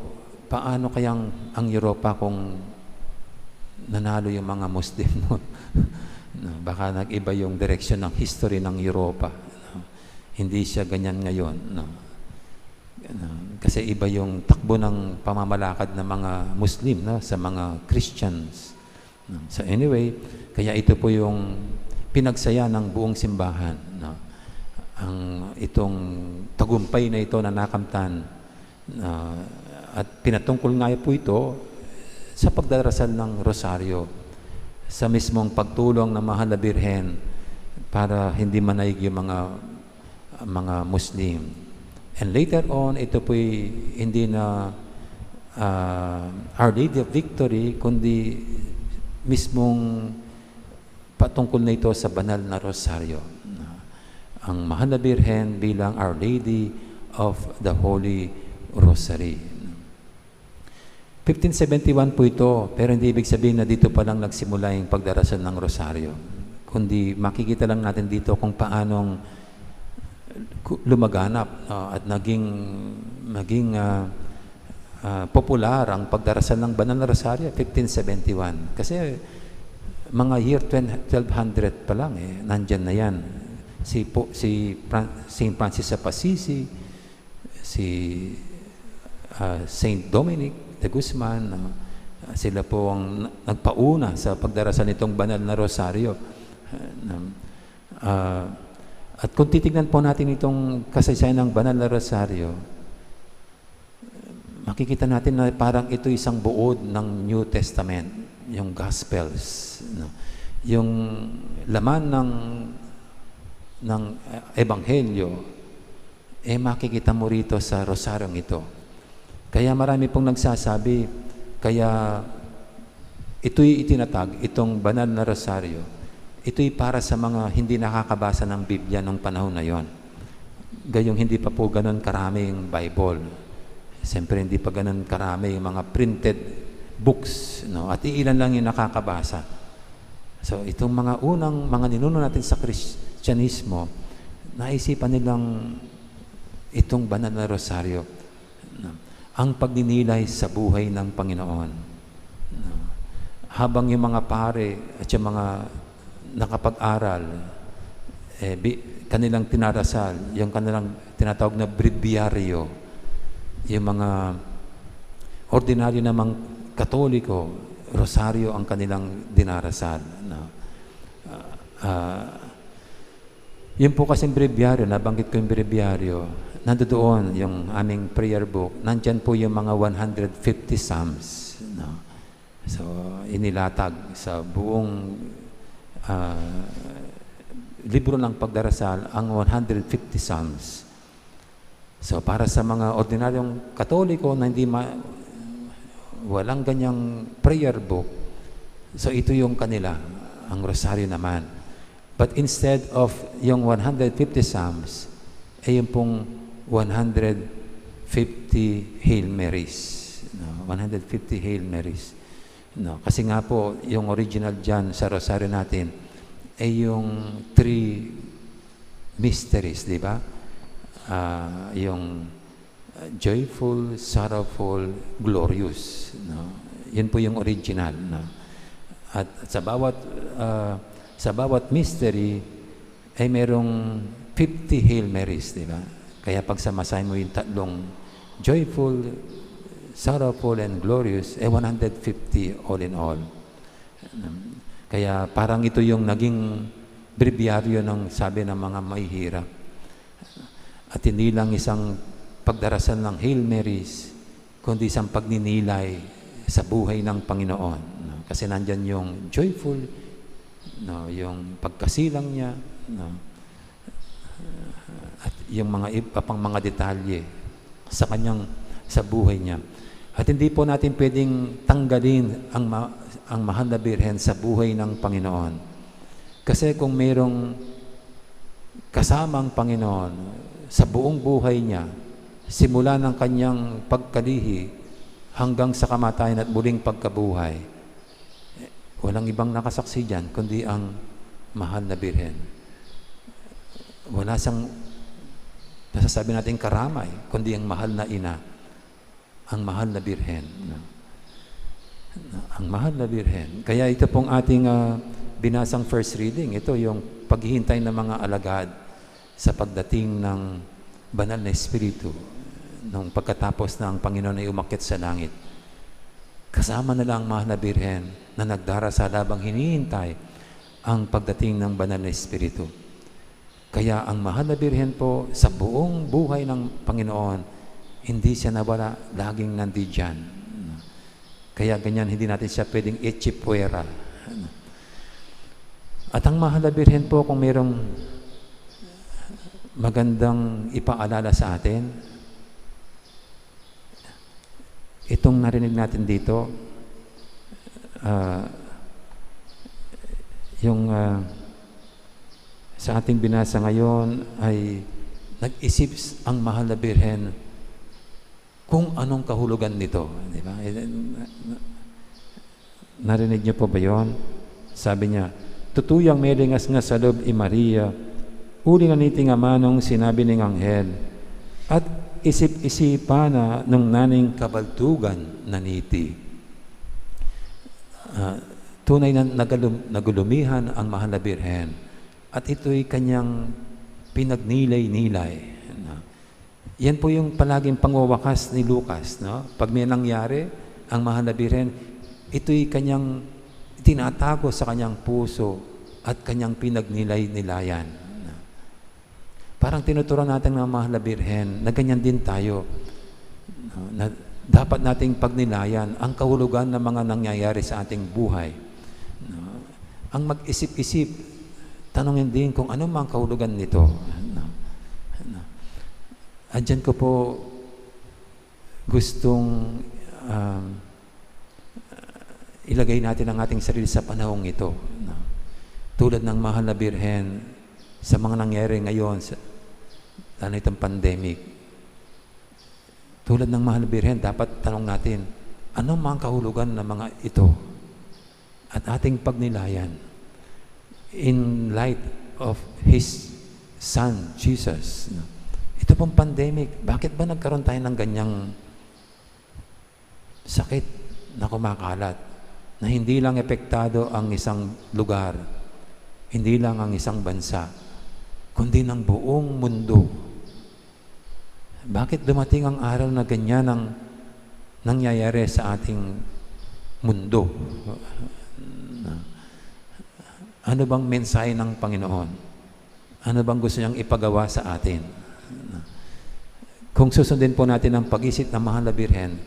paano kayang ang Europa kung nanalo yung mga Muslim, no? No, baka nag-iba yung direksyon ng history ng Europa, no? Hindi siya ganyan ngayon, no? Ano, kasi iba yung takbo ng pamamalakad ng mga Muslim, no, sa mga Christians, no? So anyway, kaya ito po yung pinagsaya ng buong simbahan, no? Ang itong tagumpay na ito na nakamtan, ah, at pinatungkol nga po ito sa pagdarasal ng rosaryo, sa mismong pagtulong ng Mahal na Birhen para hindi manaig yung mga, mga Muslim. And later on, ito po'y hindi na, ah, Our Lady of Victory, kundi mismong patungkol na ito sa banal na rosaryo. Ang Mahal na Birhen bilang Our Lady of the Holy Rosary. Fifteen seventy-one po ito, pero hindi ibig sabihin na dito pa lang nagsimula yung pagdarasal ng rosaryo. Kundi makikita lang natin dito kung paanong ku-, lumaganap, ah, at naging, naging, ah, ah, popular ang pagdarasal ng banal na rosaryo, fifteen seventy-one. Kasi mga year twen-, twelve hundred pa lang, eh, nandyan na yan. Si po, si Fran-, Saint Francis of Assisi, si, ah, Saint Dominic de Guzman, ah, sila po ang na-, nagpauna sa pagdarasal nitong banal na rosaryo. Ah, na-, ah, at kung titignan po natin itong kasaysayan ng banal na rosaryo, makikita natin na parang ito isang buod ng New Testament, yung Gospels, no? Yung laman ng, ng, eh, Ebanghelyo, eh, makikita mo rito sa rosaryong ito. Kaya marami pong nagsasabi, kaya ito'y itinatag, itong banal na rosaryo, ito'y para sa mga hindi nakakabasa ng Biblia nung panahon na yon. Gayong hindi pa po ganun karami yung Bible. Siyempre, hindi pa ganun karami yung mga printed books, no? At iilan lang yung nakakabasa. So, itong mga unang, mga ninuno natin sa Kristyanismo, naisipan nilang itong banal na rosaryo, no? Ang pagninilay sa buhay ng Panginoon, no? Habang yung mga pare at yung mga nakapag-aral, eh, bi-, kanilang tinarasal, yung kanilang tinatawag na breviario, yung mga ordinaryo namang Katoliko, rosaryo ang kanilang dinarasal, no? Ah, ah, yun po kasing breviaryo, nabanggit ko yung breviaryo, nandoon yung aming prayer book, nandyan po yung mga one hundred fifty Psalms, no? So, inilatag sa buong, ah, libro ng pagdarasal ang one hundred fifty Psalms. So, para sa mga ordinaryong Katoliko na hindi ma-, walang ganyang prayer book, so ito yung kanila, ang rosaryo naman. But instead of yung one hundred fifty Psalms, eh, yung pong one hundred fifty Hail Marys, no? One hundred fifty Hail Marys, no? Kasi nga po, yung original dyan sa rosaryo natin, eh, yung three mysteries, di ba? Ah, yung, ah, joyful, sorrowful, glorious, no? Yun po yung original, no? At sa bawat, ah, sa bawat mystery ay merong fifty Hail Marys, di ba? Kaya pag samasahin mo yung tatlong joyful, sorrowful, and glorious, eh, one hundred fifty all in all. Kaya parang ito yung naging breviaryo ng, sabi ng mga mahihirap. At hindi lang isang pagdarasal ng Hail Marys, kundi isang pagninilay sa buhay ng Panginoon, no? Kasi nandyan yung joyful, no, yung pagkasilang niya, no? At yung mga iba pang mga detalye sa kanyang, sa buhay niya. At hindi po natin pwedeng tanggalin ang ma-, ang mahal na Birhen sa buhay ng Panginoon. Kasi kung mayroong kasamang Panginoon sa buong buhay niya, simula ng kanyang pagkalihi hanggang sa kamatayan at muling pagkabuhay, walang ibang nakasaksi diyan kundi ang mahal na Birhen. Wala siyang masasabi natin karamay, kundi ang mahal na ina, ang mahal na Birhen, no? Ang mahal na Birhen. Kaya ito pong ating, ah, binasang first reading, ito yung paghihintay ng mga alagad sa pagdating ng Banal na Espiritu nung pagkatapos na ang Panginoon ay umakyat sa langit. Kasama nila ang mahal na Birhen na nagdarasal habang hinihintay ang pagdating ng Banal na Espiritu. Kaya ang Mahal na Birhen po, sa buong buhay ng Panginoon, hindi siya nawala, laging nandiyan. Kaya ganyan, hindi natin siya pwedeng itsipwera. At ang Mahal na Birhen po, kung mayroong magandang ipaalala sa atin, itong narinig natin dito, ah, yung, ah, sa ating binasa ngayon ay nag-isip ang Mahal na Birhen kung anong kahulugan nito, di ba? Eh, na-, na-, narinig niyo po ba yon? Sabi niya, "Tutu yang melingas nga sa lub i Maria, uli na niting amanung sinabi ning anghel, at isip-isipan na nung naning kabaldugan na niti." Ah, tunay na nagalum-, nagulumihan ang Mahal na Birhen, at ito'y kanyang pinagnilay-nilay, no? Yan po yung palaging pangwawakas ni Lucas, no? Pag may nangyari, ang Mahal na Birhen, ito'y kanyang tinatago sa kanyang puso at kanyang pinagnilay-nilayan, no? Parang tinuturuan natin ng Mahal na Birhen na ganyan din tayo, no? Na dapat nating pagnilayan ang kahulugan ng mga nangyayari sa ating buhay, no? Ang mag-isip-isip, tanungin din kung ano mang kahulugan nito, no? No? Andyan ko po gustong, um, ilagay natin ang ating sarili sa panahong ito, no? Tulad ng Mahal na Birhen, sa mga nangyari ngayon, sa, lalo itong pandemic, tulad ng Mahal na Birhen, dapat tanong natin, ano mang kahulugan ng mga ito? At ating pagnilayan in light of His Son, Jesus, no? Ito pong pandemic, bakit ba nagkaroon tayo ng ganyang sakit na kumakalat, na hindi lang epektado ang isang lugar, hindi lang ang isang bansa, kundi ng buong mundo? Bakit dumating ang araw na ganyan ang nangyayari sa ating mundo? Ano bang mensahe ng Panginoon? Ano bang gusto niyang ipagawa sa atin? Kung susundin po natin ang pag-isip ng Mahal na Birhen,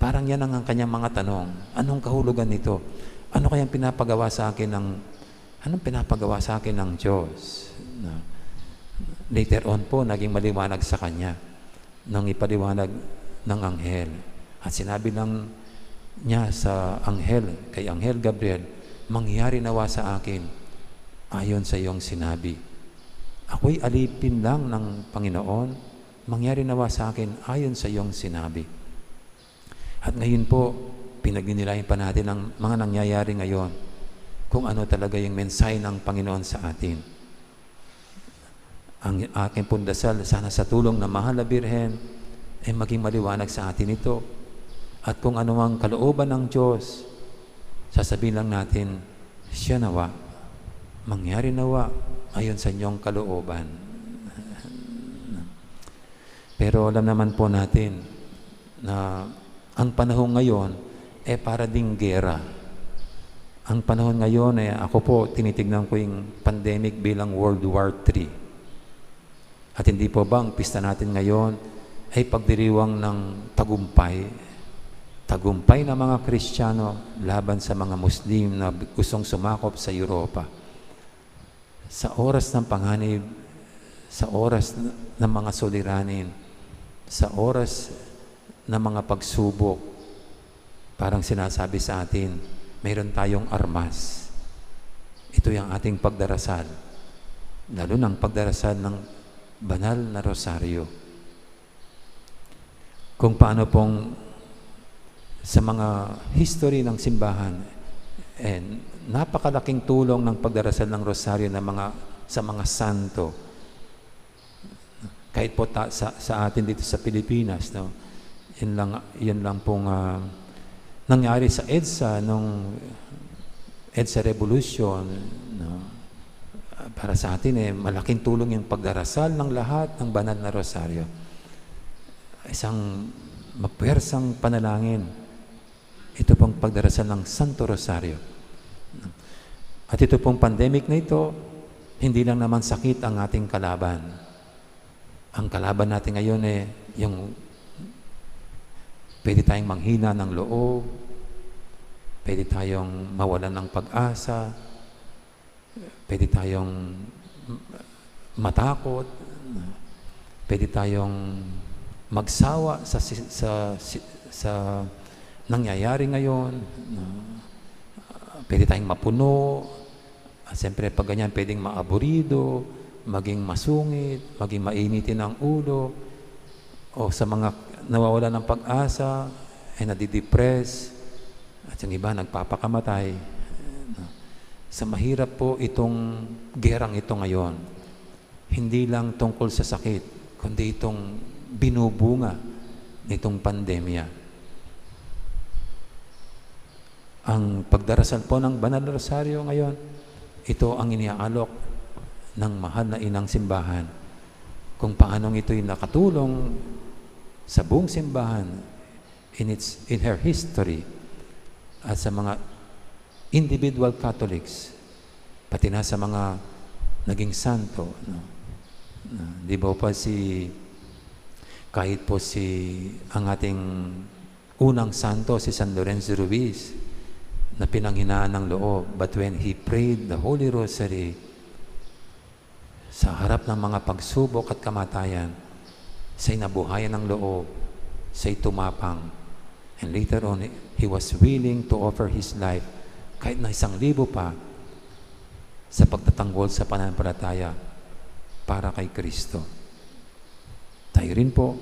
parang yan ang, ang kanyang mga tanong. Anong kahulugan nito? Ano kayang pinapagawa sa akin ng, anong pinapagawa sa akin ng Diyos? No? Later on po, naging maliwanag sa kanya nang ipaliwanag ng anghel. At sinabi lang niya sa anghel, kay Anghel Gabriel, "Mangyari nawa sa akin ayon sa iyong sinabi." Ako'y alipin lang ng Panginoon, mangyari nawa sa akin ayon sa iyong sinabi. At ngayon po, pinagninilayan pa natin ang mga nangyayari ngayon, kung ano talaga yung mensahe ng Panginoon sa atin. Ang aking pong dasal, sana sa tulong ng Mahal na Birhen, ay maging maliwanag sa atin ito. At kung ano ang kalooban ng Diyos, sasabihin lang natin, "Siya nawa, mangyari nawa ayon sa inyong kalooban." Pero alam naman po natin na ang panahon ngayon, eh, para ding gera. Ang panahon ngayon, eh, ako po, tinitignan ko yung pandemic bilang World War Three. At hindi po ba ang pista natin ngayon ay pagdiriwang ng tagumpay? Tagumpay ng mga Kristiyano laban sa mga Muslim na gustong sumakop sa Europa. Sa oras ng panganib, sa oras n-, ng mga suliranin, sa oras ng mga pagsubok, parang sinasabi sa atin, mayroon tayong armas. Ito yung ating pagdarasal, lalo ng pagdarasal ng banal na rosaryo. Kung paano pong sa mga history ng simbahan, eh, napakalaking tulong ng pagdarasal ng rosaryo ng mga, sa mga santo. Kahit po ta-, sa, sa atin dito sa Pilipinas, no? Yun lang, yun lang pong, ah, nangyari sa EDSA nung EDSA Revolution, no? Ah, para sa atin, eh, malaking tulong yung pagdarasal ng lahat ng banal na rosaryo. Isang mapuwersang panalangin, ito pong pagdarasal ng Santo Rosario. At ito pong pandemic na ito, Hindi lang naman sakit ang ating kalaban. Ang kalaban natin ngayon, eh, yung pwede tayong manghina ng loob, pwede tayong mawalan ng pag-asa, pwede tayong matakot, pwede tayong magsawa sa si-, sa si-, sa nangyayari ngayon, no? Pwede tayong mapuno, at siyempre, pag ganyan, pwedeng maaburido, maging masungit, maging mainitin ang ulo, o sa mga nawawalan ng pag-asa, ay nadidepress, at yung iba nagpapakamatay. No? Sa mahirap po itong gerang ito ngayon, hindi lang tungkol sa sakit, kundi itong binubunga nitong pandemya. Ang pagdarasal po ng Banal na Rosaryo ngayon, ito ang iniaalok ng mahal na inang simbahan. Kung paanong ito'y nakatulong sa buong simbahan in its, in her history at sa mga individual Catholics, pati na sa mga naging santo, no? Na, di ba pa si, kahit po si, ang ating unang santo, si San Lorenzo Ruiz, na pinanghinaan ng loob, but when he prayed the Holy Rosary, sa harap ng mga pagsubok at kamatayan, siya'y nabuhayan ng loob, siya'y tumapang. And later on, he was willing to offer his life, kahit na isang libo pa, sa pagtatanggol sa pananampalataya para kay Kristo. Tayo rin po,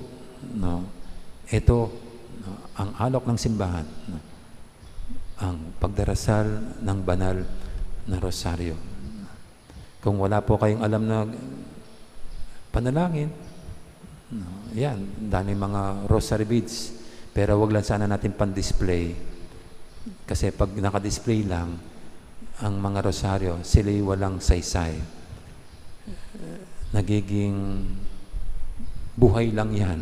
no, ito, no, ang alok ng simbahan, no, ang pagdarasal ng banal na rosaryo. Kung wala po kayong alam na panalangin, no, yan, dami mga rosary beads. Pero wag lang sana natin pan-display. Kasi pag naka-display lang, ang mga rosaryo, sila'y walang saysay. Nagiging buhay lang yan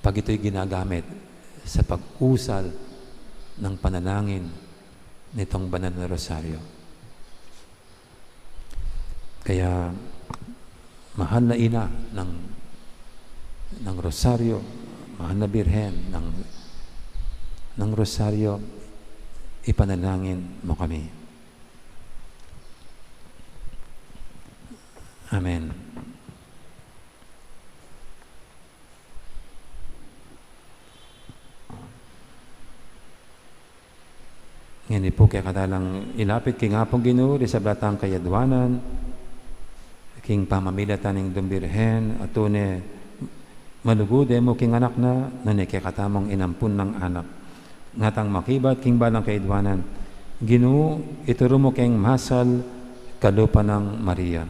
pag ito'y ginagamit sa pag-usal ng panalangin nitong banal na rosaryo. Kaya, mahal na ina ng, ng rosaryo, mahal na birhen ng, ng rosaryo, ipanalangin mo kami. Amen. Ngeni pu kekatamu lang ilapit king Apung Ginu, ring sabla tang kayadwanan, king pamamilatan ning Indung Birhen, a tune malugud e mu king anak na, nune kekatamung inampun nang anak. Ngatang makibat king balang kayadwanan, Ginu, ituru mu keng masal kalupa nang Maria.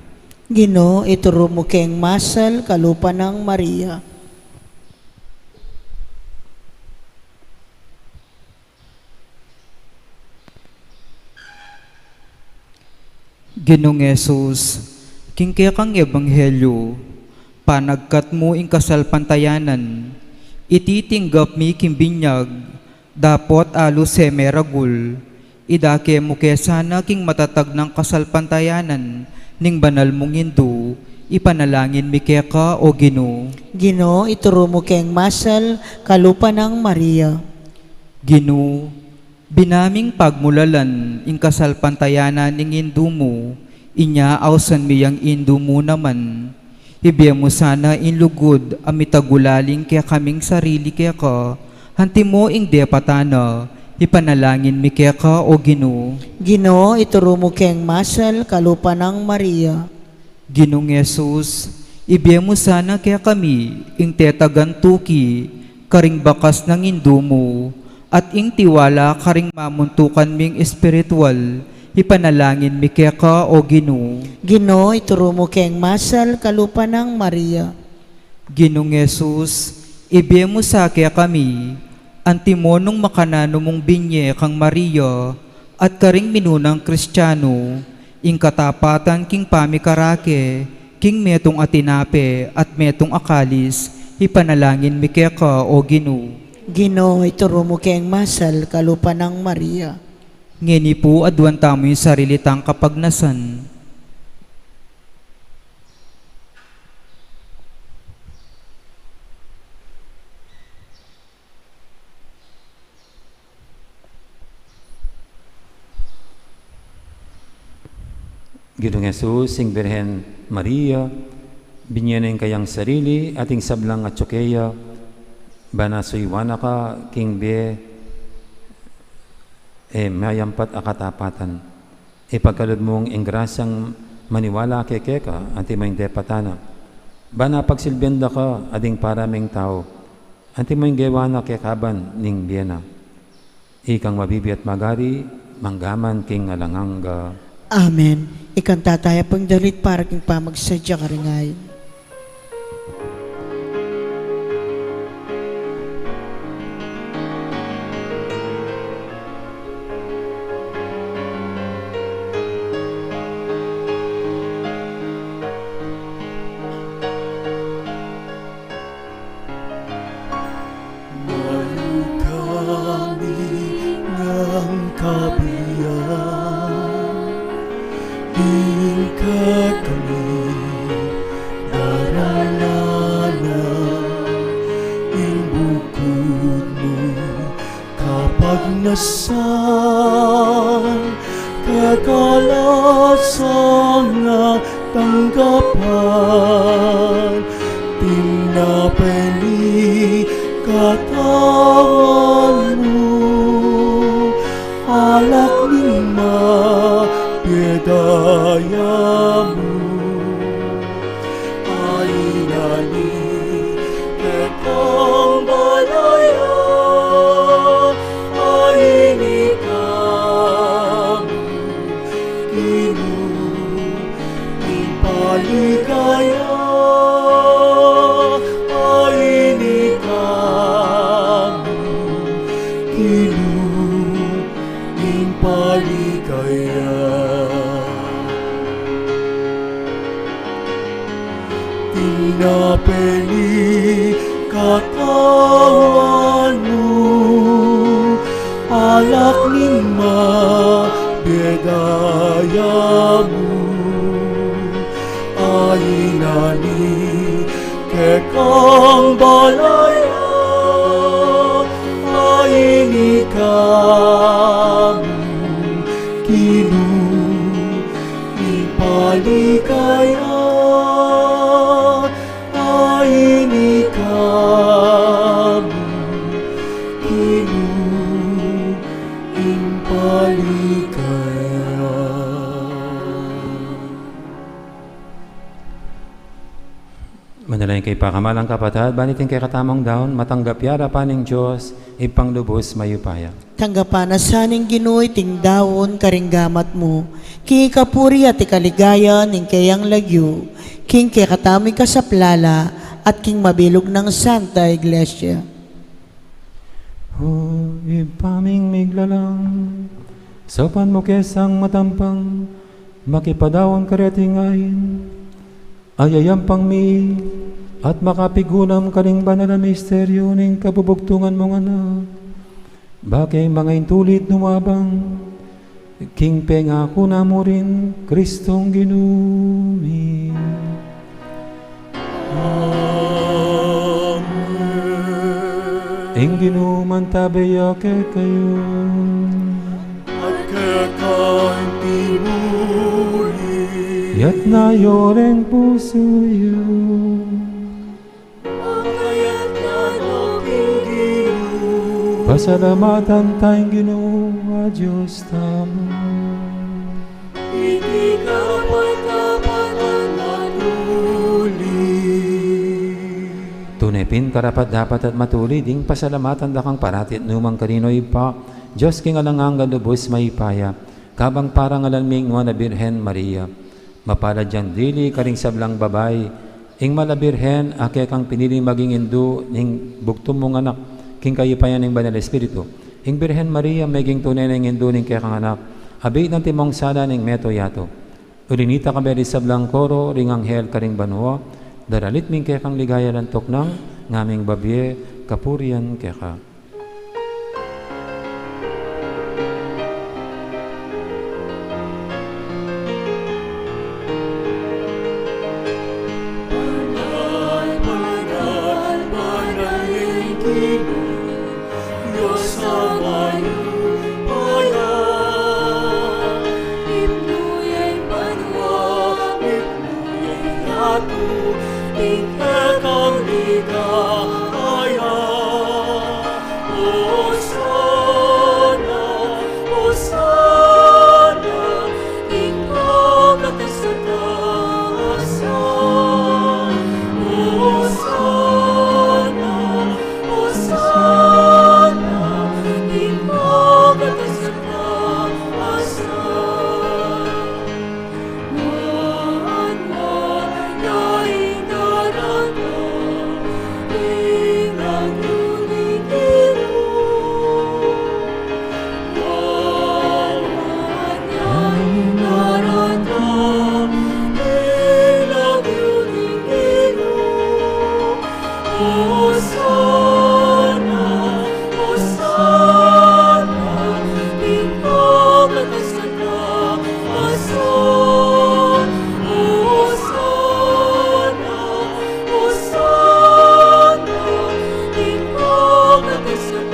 Ginu, ituru mu keng masal kalupa nang Maria. Ginung Jesus, king kekang ebanghelyo, panagkat mu ing kasalpantayanan, ititinggap mi king binyag, dapot alus e meragul, idake mu ke sana king matatag nang kasalpantayanan ning banal mung Indu, ipanalangin mi keka, o Ginu. Ginu, ituru mu keng masal kalupa nang Maria. Ginu, binaming pagmulalan ing kasalpantayanan ning Indu mu, inya ausan mi yang Indu mu naman. Ibie mu sana ing lugud a mitagulaling kekaming sarili keka, antimo ing depatan na, ipanalangin mi keka, o Ginu. Ginu, ituru mu keng masal kalupa nang Maria. Ginung Jesus, ibie mu sana kekami ing tetagan tuki karing bakas nang Indu mu, at ing tiwala karing mamuntukan ming espiritual, ipanalangin mi keka, o Ginu. Ginu, ituru mu keng masal kalupa nang Maria. Ginung Jesus, ibie mu sa kekami, antimo nung makananu mung binye kang Maria, at karing minunang Kristiano, ing katapatan king pamikarake, king metung a tinape at metung a kalis, ipanalangin mi keka, o Ginu. Ginu, ituru mu keng masal kalupa nang Maria. Ngeni pu, aduan tamu ing sarili tang kapagnasan. Ginung Jesus, ing Birhen Maria, binye na ing kayang sarili at ing sablang atyu keya, bana suyuan na ka king bie e mayampat a katapatan. Ipagkalub mung ing grasyang maniwala keka, antimo ing depatan na. Bana pagsilbian da ka, ading para ming tau, antimo ing gewa na kekaban ning bie na. Ikang mabibie at magari, mangga man king alang angga. Amen. Ikanta taya pu ing dalit para king pamagsadya karing ain. Malugang ngang kabilan, ing kekami darananan, ing bukud mu kapagnasan, kekalasan na tanggapan, tinapeli katawan mu, alak ning mabie daya mu. Ain na ni kekang balaya, ain ika mu Ginu, ing paligaya, ain ika mu Ginu, ing paligaya. Tinapeli katawan mu, alak ning mabie daya mu, ain na ni kekang balaya, ain ika mu Ginu, ing paligaya, ain ika mu Ginu, ing paligaya. Manalangin kayu, pakamalan kung kapatad, ban iting kekatamung daun matanggap ya arapan ning Dios, Ibpang lubus mayupaya. Tanggapan na sa ning Ginu iting daun karing gamat mu, king kapurian at kaligayan ning keyang lagyu, king kekatamung kasaplalan at king mabilug nang Santa Iglesia. O Ibpa ming miglalang, saupan mu ke sang matampang makipadaun kareting ain, a yayampang mi at makapigunam karing banal a misteryu ning kabubugtungan mung Anak, ba keng mangaintulid lumabang king pengaku na mu rin Kristong Ginu mi. Amen. Ing Ginu mantabe ya kekayu. At keka mu rin. Iyatas yu reng pusu yu. Makayatas na king Ginu. Pasalamatan taya ing Ginu a Dios tamu. Iti karapat-dapat at matulid. Tune pin karapat-dapat at matulid ing pasalamatan da kang parati at nukarin man, Ibpa, Dios king alang angga, lubus mayupaya, kabang parangalan mi ing Nuan a Birhen Maria. Mapalad yang dili karing sablang babai, ing Mal a Birhen a kekang pinili maging indu ning bugtung mung Anak, king kayupayan ning Banal Espiritu. Ing Birhen Maria meging tune nang indu ning kekang Anak, abit antimong sala ning meto yatu. Uli nita, kayabe ring sablang koro ring anghel karing banua, daralit mi ing kekang ligaya alang tuknang, ngaming babie kapurian keka. Hosanna, Hosanna, king pangatasan. Hosanna, Hosanna, king pangatasan. Hosanna, Hosanna, king pangatasan. Hosanna, Hosanna, Hosanna, king pangatasan.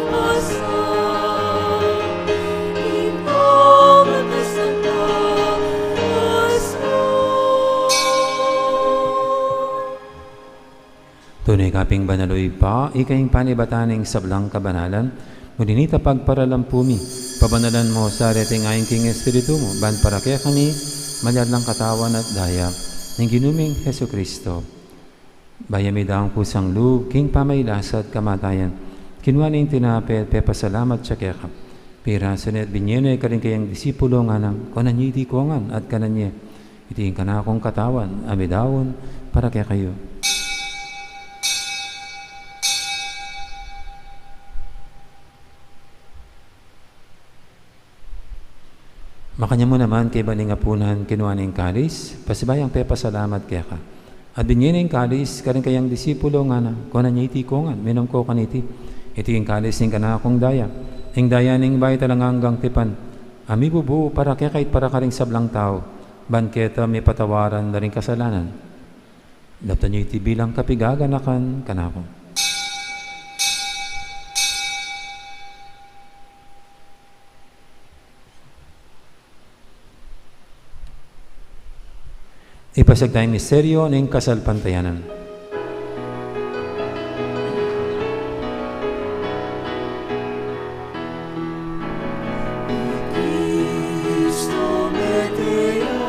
Hosanna, king pangatasan. Hosanna. Tune ka pin banal, o Ibpa, ika ing panibatan ning sablang kabanalan. Nune ita pagparalampu mi, pabanalan mu sa reting ain king Espiritu mu, ban para kekami maging katawan at daya ning Ginu ming Jesucristo. Bayu mi daun kusang lub king pamagkasakit at kamatayan, kinua ne ing tinape, pepasalamat ya keka, pirasu ne at binie ne karing kayang disipulo, ngana, kunan ye iti kongan at kanan ye. Iti ing kanakung katawan a midaun para kekayu. Makanyan mu naman kaybat ning apunan, kinua ne ing kalis, pasibayu yang pepasalamat keka, at binie ne ing kalis karing kayang disipulo, ngana, kunan ye iti kongan, minum ko kaniti. Iti ing kalis ning kanakung daya, ing daya ning bayu at alang anggang tipan, a mibubu para keka at para karing sablang tau, ban keta mipatawaran la ring kasalanan. Daptan ye iti bilang kapaganakan kanaku. Ipasiag taya ing misteryu ning kasalpantayanan. I Kristo mete ya,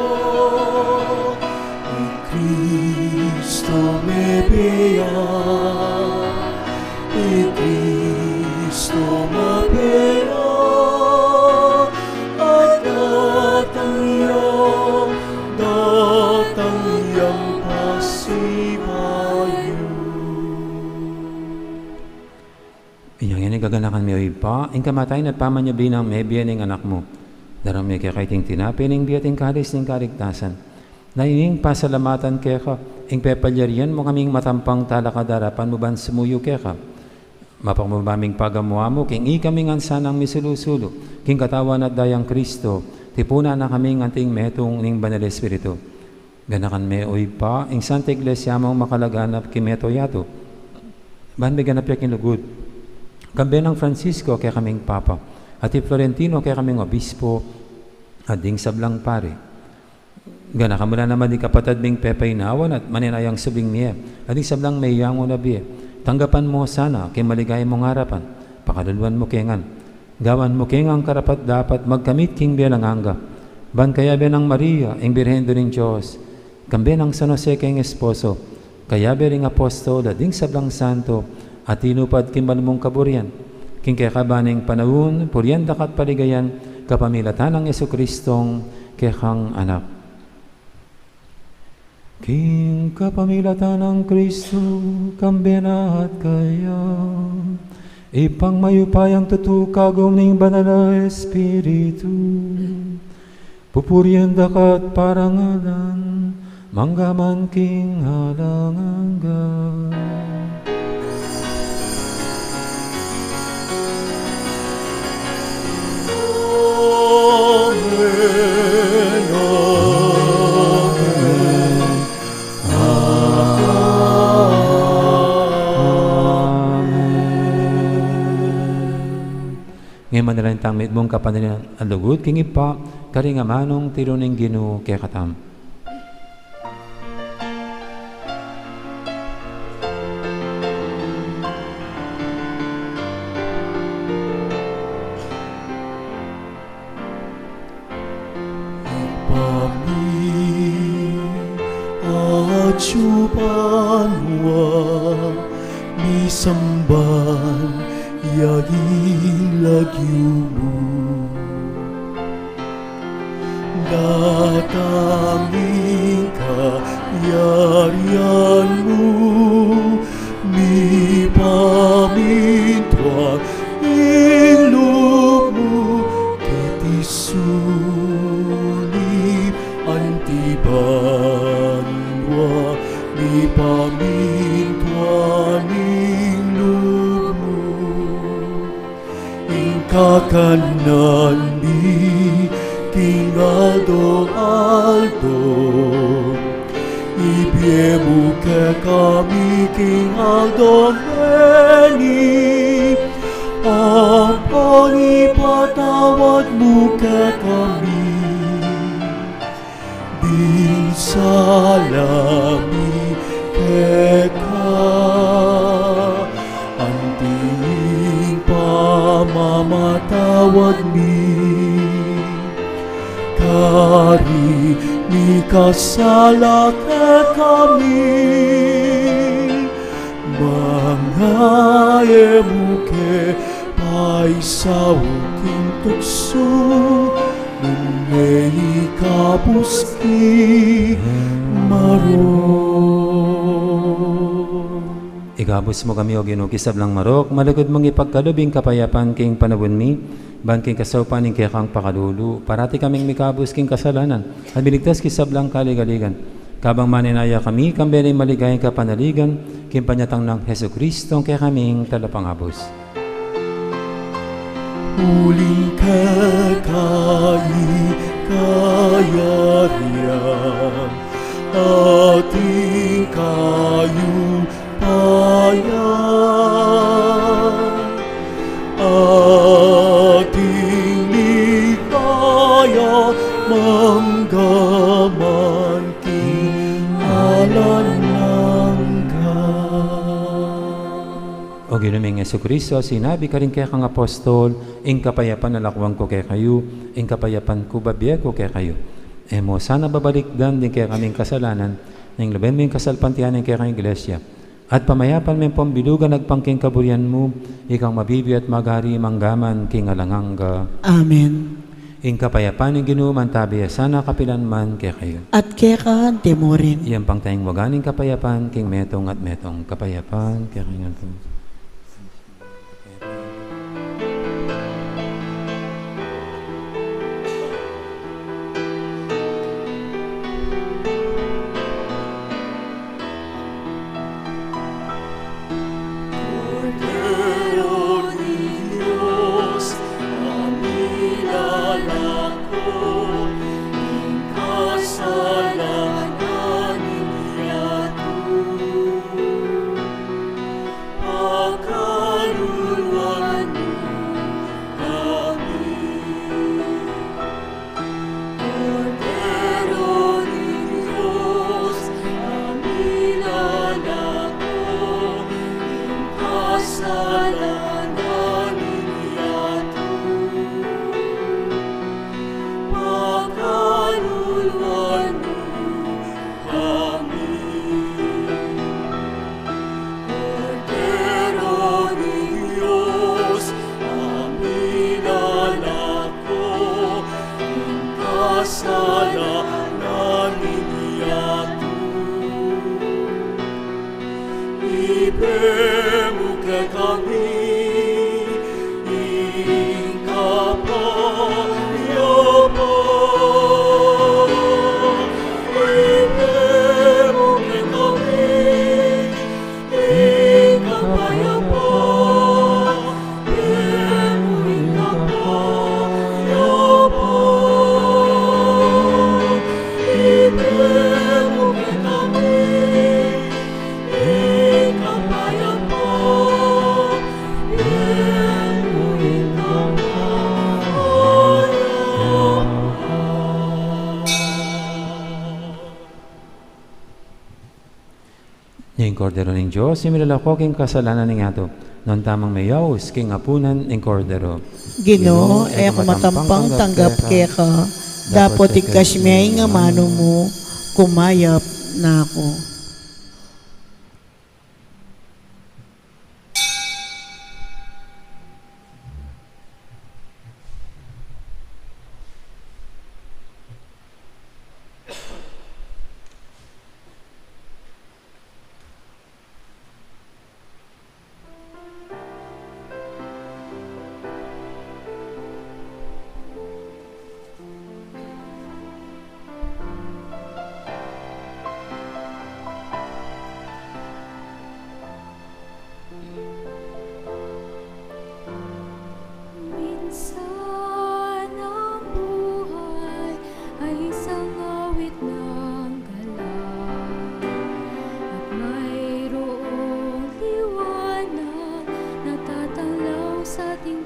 i Kristo mete ya, i Kristo mete ya, at datang ya, datang yang pasibayu. Inyang ini gaganakan mi, o Ibpa, ing kamatayan at pamanyubli nang mebie ning Anak mu. Daraun mi keka iting tinape ning bie at ing kalis ning kaligtasan. Dayang pasalamatan keka ing pepalyarian mu kaming matampang talakad king arapan mu ban sumuyu keka. Mapakubli ming pagamu-amu king ikaming ansanang misulu-sulu king katawan at dayang Kristo, tipunan na kaming anting metung ning Banal Espiritu. Ganakan me, o Ibpa, ing Santa Iglesia mung makalaganap king mabilug a yatu, ban miganap ya king lugud. Kambe nang Francisco a kekaming Papa, at i Florentino a kekaming Obispo, at ding sablang pari. Ganakan mu la naman ding kapatad ming pepainawan at manenayang subling mie, at ding sablang meyangu na bie. Tanggapan mu sana king maligaya mung arapan, pakaluluan mu ke ngan. Gawan mu ke ngang karapat-dapat magkamit king bie alang angga, ban kayabe nang Maria, ing Birhen Indu ning Dios, kambe nang San Jose keng esposo, kayabe ring apostol at ding sablang santo a tinupad king banal mung kaburian, king kekaban ning panaun, purian da ka at paligayan, kapamilatan nang Jesucristong kekang Anak. King kapamilatan nang Kristo, kambe na at kaya, Ibpang mayupayang tutu, kagum ning Banal a Espiritu, pupurian da ka at parangalan, mangga man king alang angga. Amen, amen, amen. Ngeni manalangin tang mitmung kapanaligan a lugud king Ibpa, karing amanung tiru ning Ginu kekatamu. lagyu mu. Datang ing kayarian mu, mipamintuan ing lub mu keti sulip anti banua, mipamintuan ing lub mu. Ing kakanan mi king aldo-aldo, ibie mu kekami king aldo ngeni, ampon ipatawad mu kekami ding sala mi keka, anti ing pamamatawad mi karing mikasala kekami. Manga e mu ke paisaul king tuksu, nune ikabus ki marok. Ikabus mu kami, O Ginu, king sablang marok, malugud mung ipagkalub ing kapayapan king panaun mi, ban king kasaupan ning kekang pakalulu, parati kaming mikabus king kasalanan, at miligtas king sablang kaligaligan. Kabang manenaya kami, kambe ning maligayang kapanaligan, king panyatang nang Jesucristo, ing kekaming Talapangabus. Uling keka ing kayarian, at ing kayupayan, at ing ligaya, mangga man king alang angga. O Ginu ming Jesucristo, sinabi karing kekang apostol, ing kapayapan lalakwan ku kekayu, ing kapayapan ku babie ku kekayu. E mu sana babalikdan ding kekaming kasalanan, nune lawen mu ing kasalpantayanan ning kekang Iglesia, at pamayapan me ampon bilugan agpang king kaburian mu, ikang mabibie at magari mangga man king alang angga. Amen. Ing kapayapan ning Ginu mantabi ya sana kapilan man kekayu. At keka anti mu rin. Iyampang taya ing waga ning kapayapan king metung at metung. Kapayapan kekayu ngan pu. Kordero ning Dios, a milalako king kasalanan ning yatu. Pakaluluan mu kami. Kordero ning Dios, a milalako king kasalanan ning yatu. Pakaluluan mu kami. Kordero ning Dios, a milalako king kasalanan ning yatu. Ibie mu kekami ing kapayapan. Ibie mu kekami ing kapayapan. Ibie mu ing kapayapan. Ibie mu kekami ing kapayapan. Ibie mu ing kapayapan. Ing Kordero ning Dios, a milalako king kasalanan ning yatu. Nuan tamung meyaus king apunan ning Kordero. Ginu, e ku matampang tanggap keka, dapot igkas me ing amanu mu, kumayap na ku.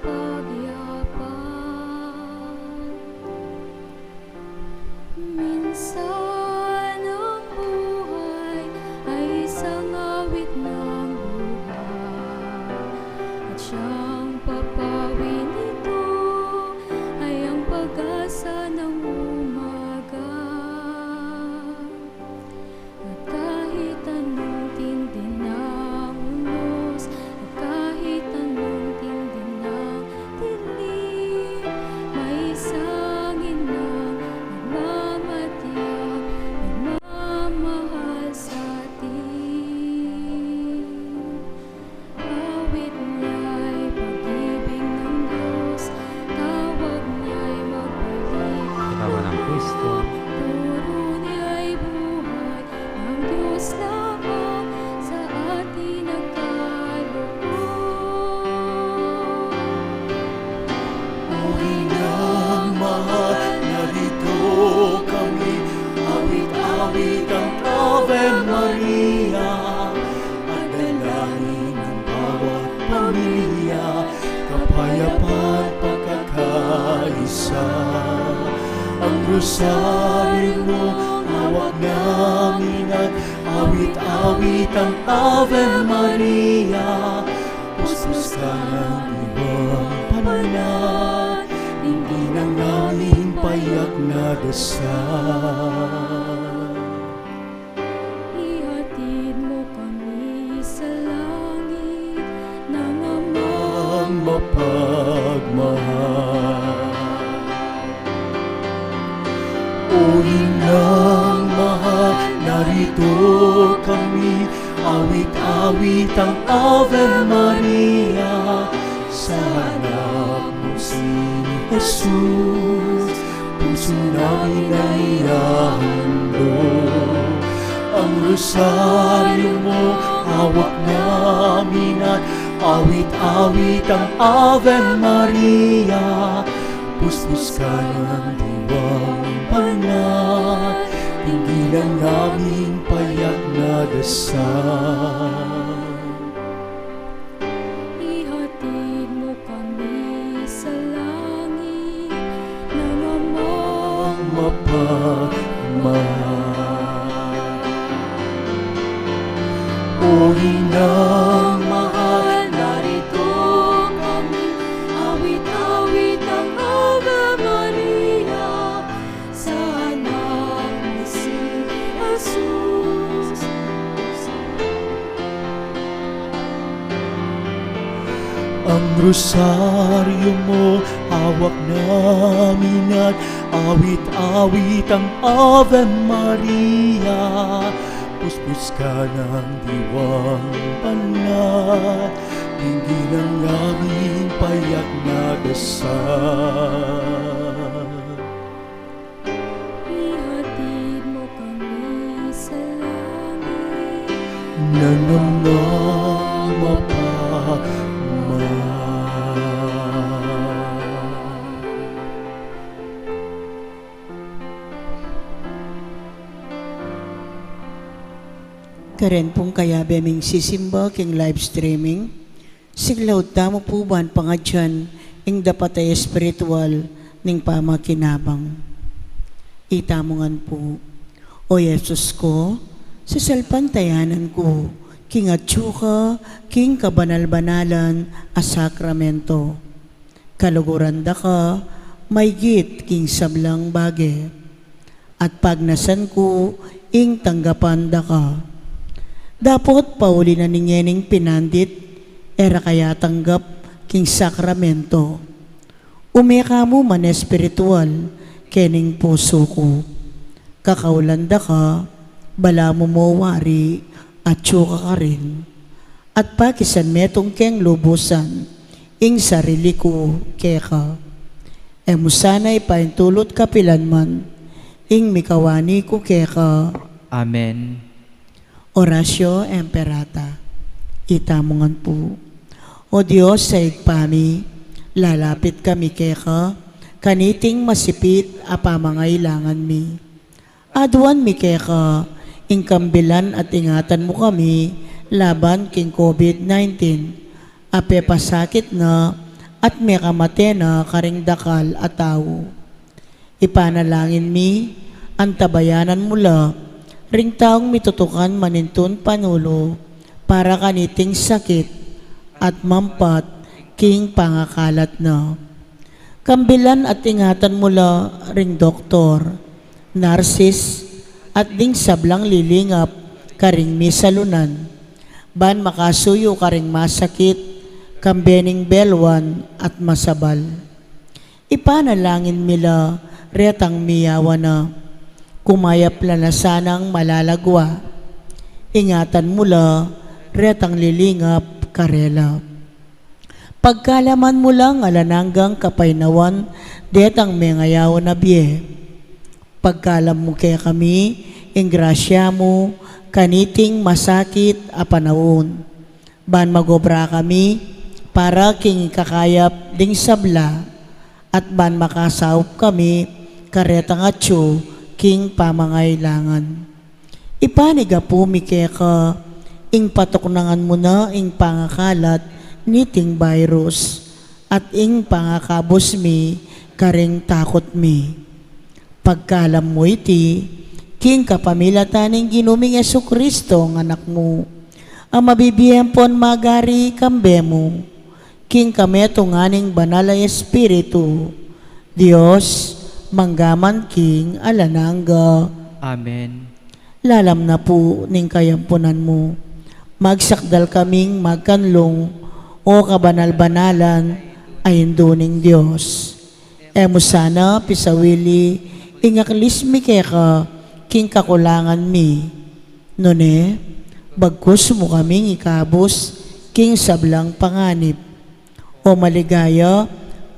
pagyapan. Minsan ang buhay ay isang awit ng buhay, at siyang papawi nito ay ang pag-asa ng umaga. At kahit anong tindi ng unos, at kahit anong tindi ng dilim, may isang inang nagmamatyag, nagmamahal sa atin. Awit niya'y pag-ibig ng Diyos, tawag niya'y magbalik. Katawan ng Kristo. Turo niya'y buhay ng Diyos lamang sa atin nagkaloob. O Inang mahal, narito kami, awit-awit ang Ave Maria. At dalangin ng bawat pamilya, kapayapaan, pagkakaisa. Ang rosaryo mo, hawak namin at awit-awit ang Ave Maria. Puspos ka ng Diwang Banal, tingin ang aming payak na dasal. Ihatid mo kami sa langit ng Amang mapagmahal. O Inang mahal, narito kami, awit-awit ang Ave Maria. Sa anak mo si Jesus, puso namin ay ihahandog. Ang rosaryo mo, hawak namin at awit-awit ang Ave Maria. Puspos ka ng Diwang Banal, tingin ang aming payak na dasal. Ihatid mo kami sa langit ng Amang mapagmahal. O Inang mahal, narito kami, awit-awit ang Ave Maria. Sa anak mo si Jesus. Ang rosaryo mo, hawak namin at awit-awit ang Ave Maria. Puspos ka ng Diwang Banal, tingin ang aming payak na dasal. Ihatid mo kami sa langit ng Amang mapagmahal. Karen pung kayabe ming sisimba king live streaming, siklaud tamu pu ban pangadyan ing dapat a espiritual ning pamakinabang. Itamu ngan pu. O Jesus ku, sasalpantayanan ku king atyu ka king kabanal-banalan a sakramento. Kaluguran da ka maygit king sablang bage, at pagnasan ku ing tanggapan da ka. Dapot pauli na ning ngening pinandit, e ra ka yatanggap king sakramento. Ume ka mu man espiritual kening pusu ku. Kakaulan da ka, balamu mo wari, atyu ka karin. At pakisan metung keng lubusan ing sarili ku keka. E mu sana ipaintulut kapilan man ing mikawani ku keka. Amen. Oratio Imperata. Itamu ngan pu. O Dios a Ibpa mi, lalapit kami keka kaniting masipit a pamangailangan mi. Aduan mi keka ing kambilan at ingatan mu kami laban king COVID nineteen a pepasakit na at mekamate na karing dakal a tau. Ipanalangin mi, antabayanan mu la ring taung mitutukan manintun panulu para kaniting sakit at mampat king pangakalat na. Kambilan at ingatan mu la ring doktor, narsis, at ding sablang lilingap karing misalunan, ban makasuyu karing masakit, kambe ning belwan at masabal. Ipanalangin mi la retang miyawa na, kumayap la na sanang malalagwa. Ingatan mu la retang lilingap karela. Pagkalaman mu lang alang anggang kapaynawan detang mengayaw na bie. Pagkalam mu kekami ing grasya mu kaniting masakit a panaun, ban magobra kami para king ikakayap ding sabla, at ban makasaup kami karetang atyu king pamangailangan. Ipanigapu mi keka ing patuknangan mu na ing pangakalat niting virus, at ing pangakabus mi karing takut mi. Pagkalam mu iti king kapamilatan ning Ginu ming Jesucristo, a Anak mu, a mabibie ampon magari kambe mu, king kametungan ning Banal a Espiritu, Dios, mangga man king alang angga. Amen. Lalam na pu ning kayampunan mu, magsakdal kaming magkanlung, o kabanal-banalan a Indu ning Dios. E mu sana pisawili ing aklis mi keka king kakulangan mi, nune bagkus mu kaming ikabus king sablang panganib. O maligaya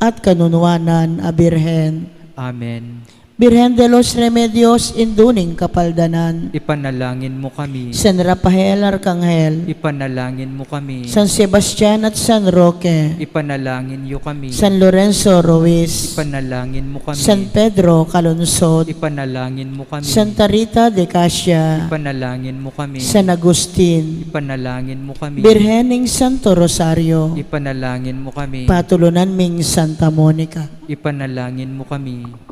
at kanunuanan a Birhen. Amen. Birhen de los Remedios, Indu ning Kapaldanan. Ipanalangin mu kami. San Rafael Arkanghel. Ipanalangin mu kami. San Sebastian at San Roque. Ipanalangin yu kami. San Lorenzo Ruiz. Ipanalangin mu kami. San Pedro Calungsod. Ipanalangin mu kami. Santa Rita de Casia. Ipanalangin mu kami. San Agustin. Ipanalangin mu kami. Birhen ning Santo Rosario. Ipanalangin mu kami. Patulunan ming Santa Monica. Ipanalangin mu kami.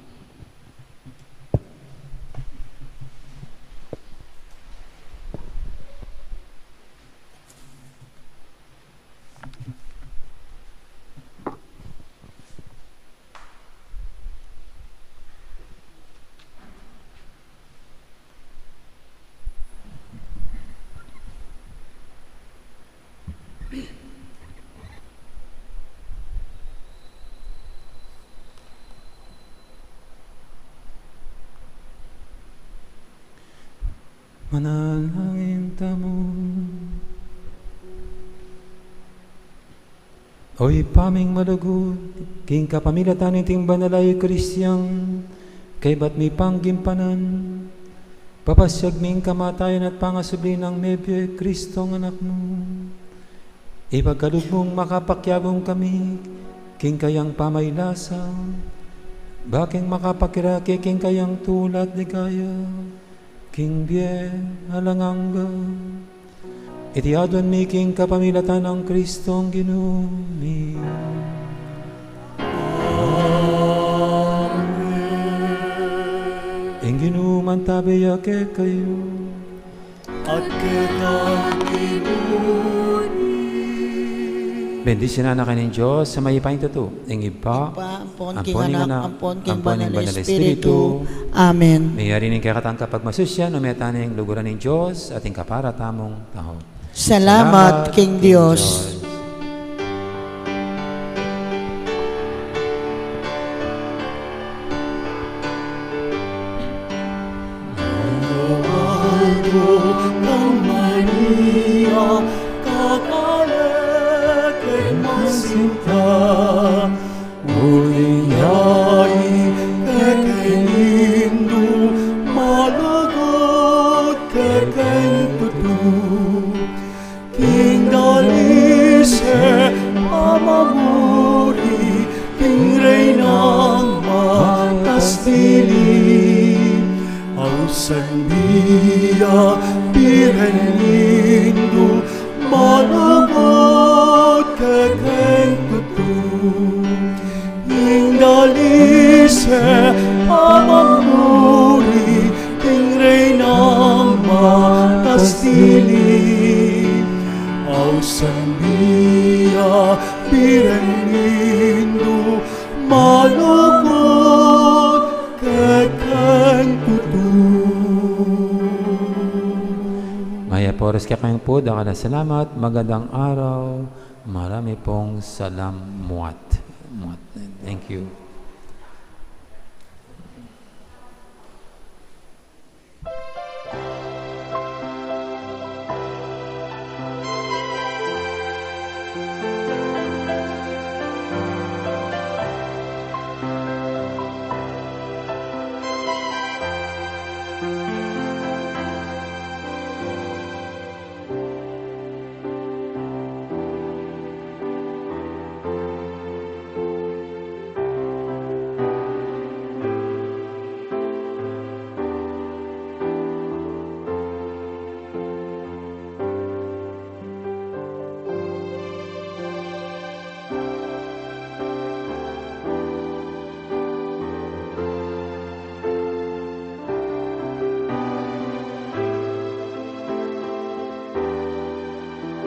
Manalangin tamu. O Ibpa ming malugud, king kapamilatan niting banal a Eukaristia, kaybat mi pang gimpanan, papasiag mi ing kamatayan at pangasubli nang mebie Kristong Anak mu. Ipagkalub mung makapakiabe kami king kayang pamailasa, ba king makapakirake king kayang tulat ligaya king bie alang angga. Iti aduan mi king kapamilatan nang Kristong Ginu mi. Amen. Ing Ginu mantabe ya kekayu. At kekang Ginu. Bendisyunan na kayu ning Dios a mayupaya king tutu, ing Ibpa, Ibpa, ampon king Anak, ampon king Banal a Espiritu. Amen. Meyari ning kekatang kapagmasusyan, o meta ning luguran ning Dios, at ing kapara tamung tahaw. Salamat king Dios. Maria, kakale keng masinta, uling yayi kekeng Indu, malugud kekeng tutu. King dalise a mamuri, king Reynang makastili, ausan mi ya Birhen Indu, malugud kekeng tutu. Pamamuri king Reynang makasdiling, ausan bie, Birhen Indu, malugud kekeng tutu. Mayap a oras kekeng pu, dakal a salamat, magandang araw, marami pong salamat. Thank you.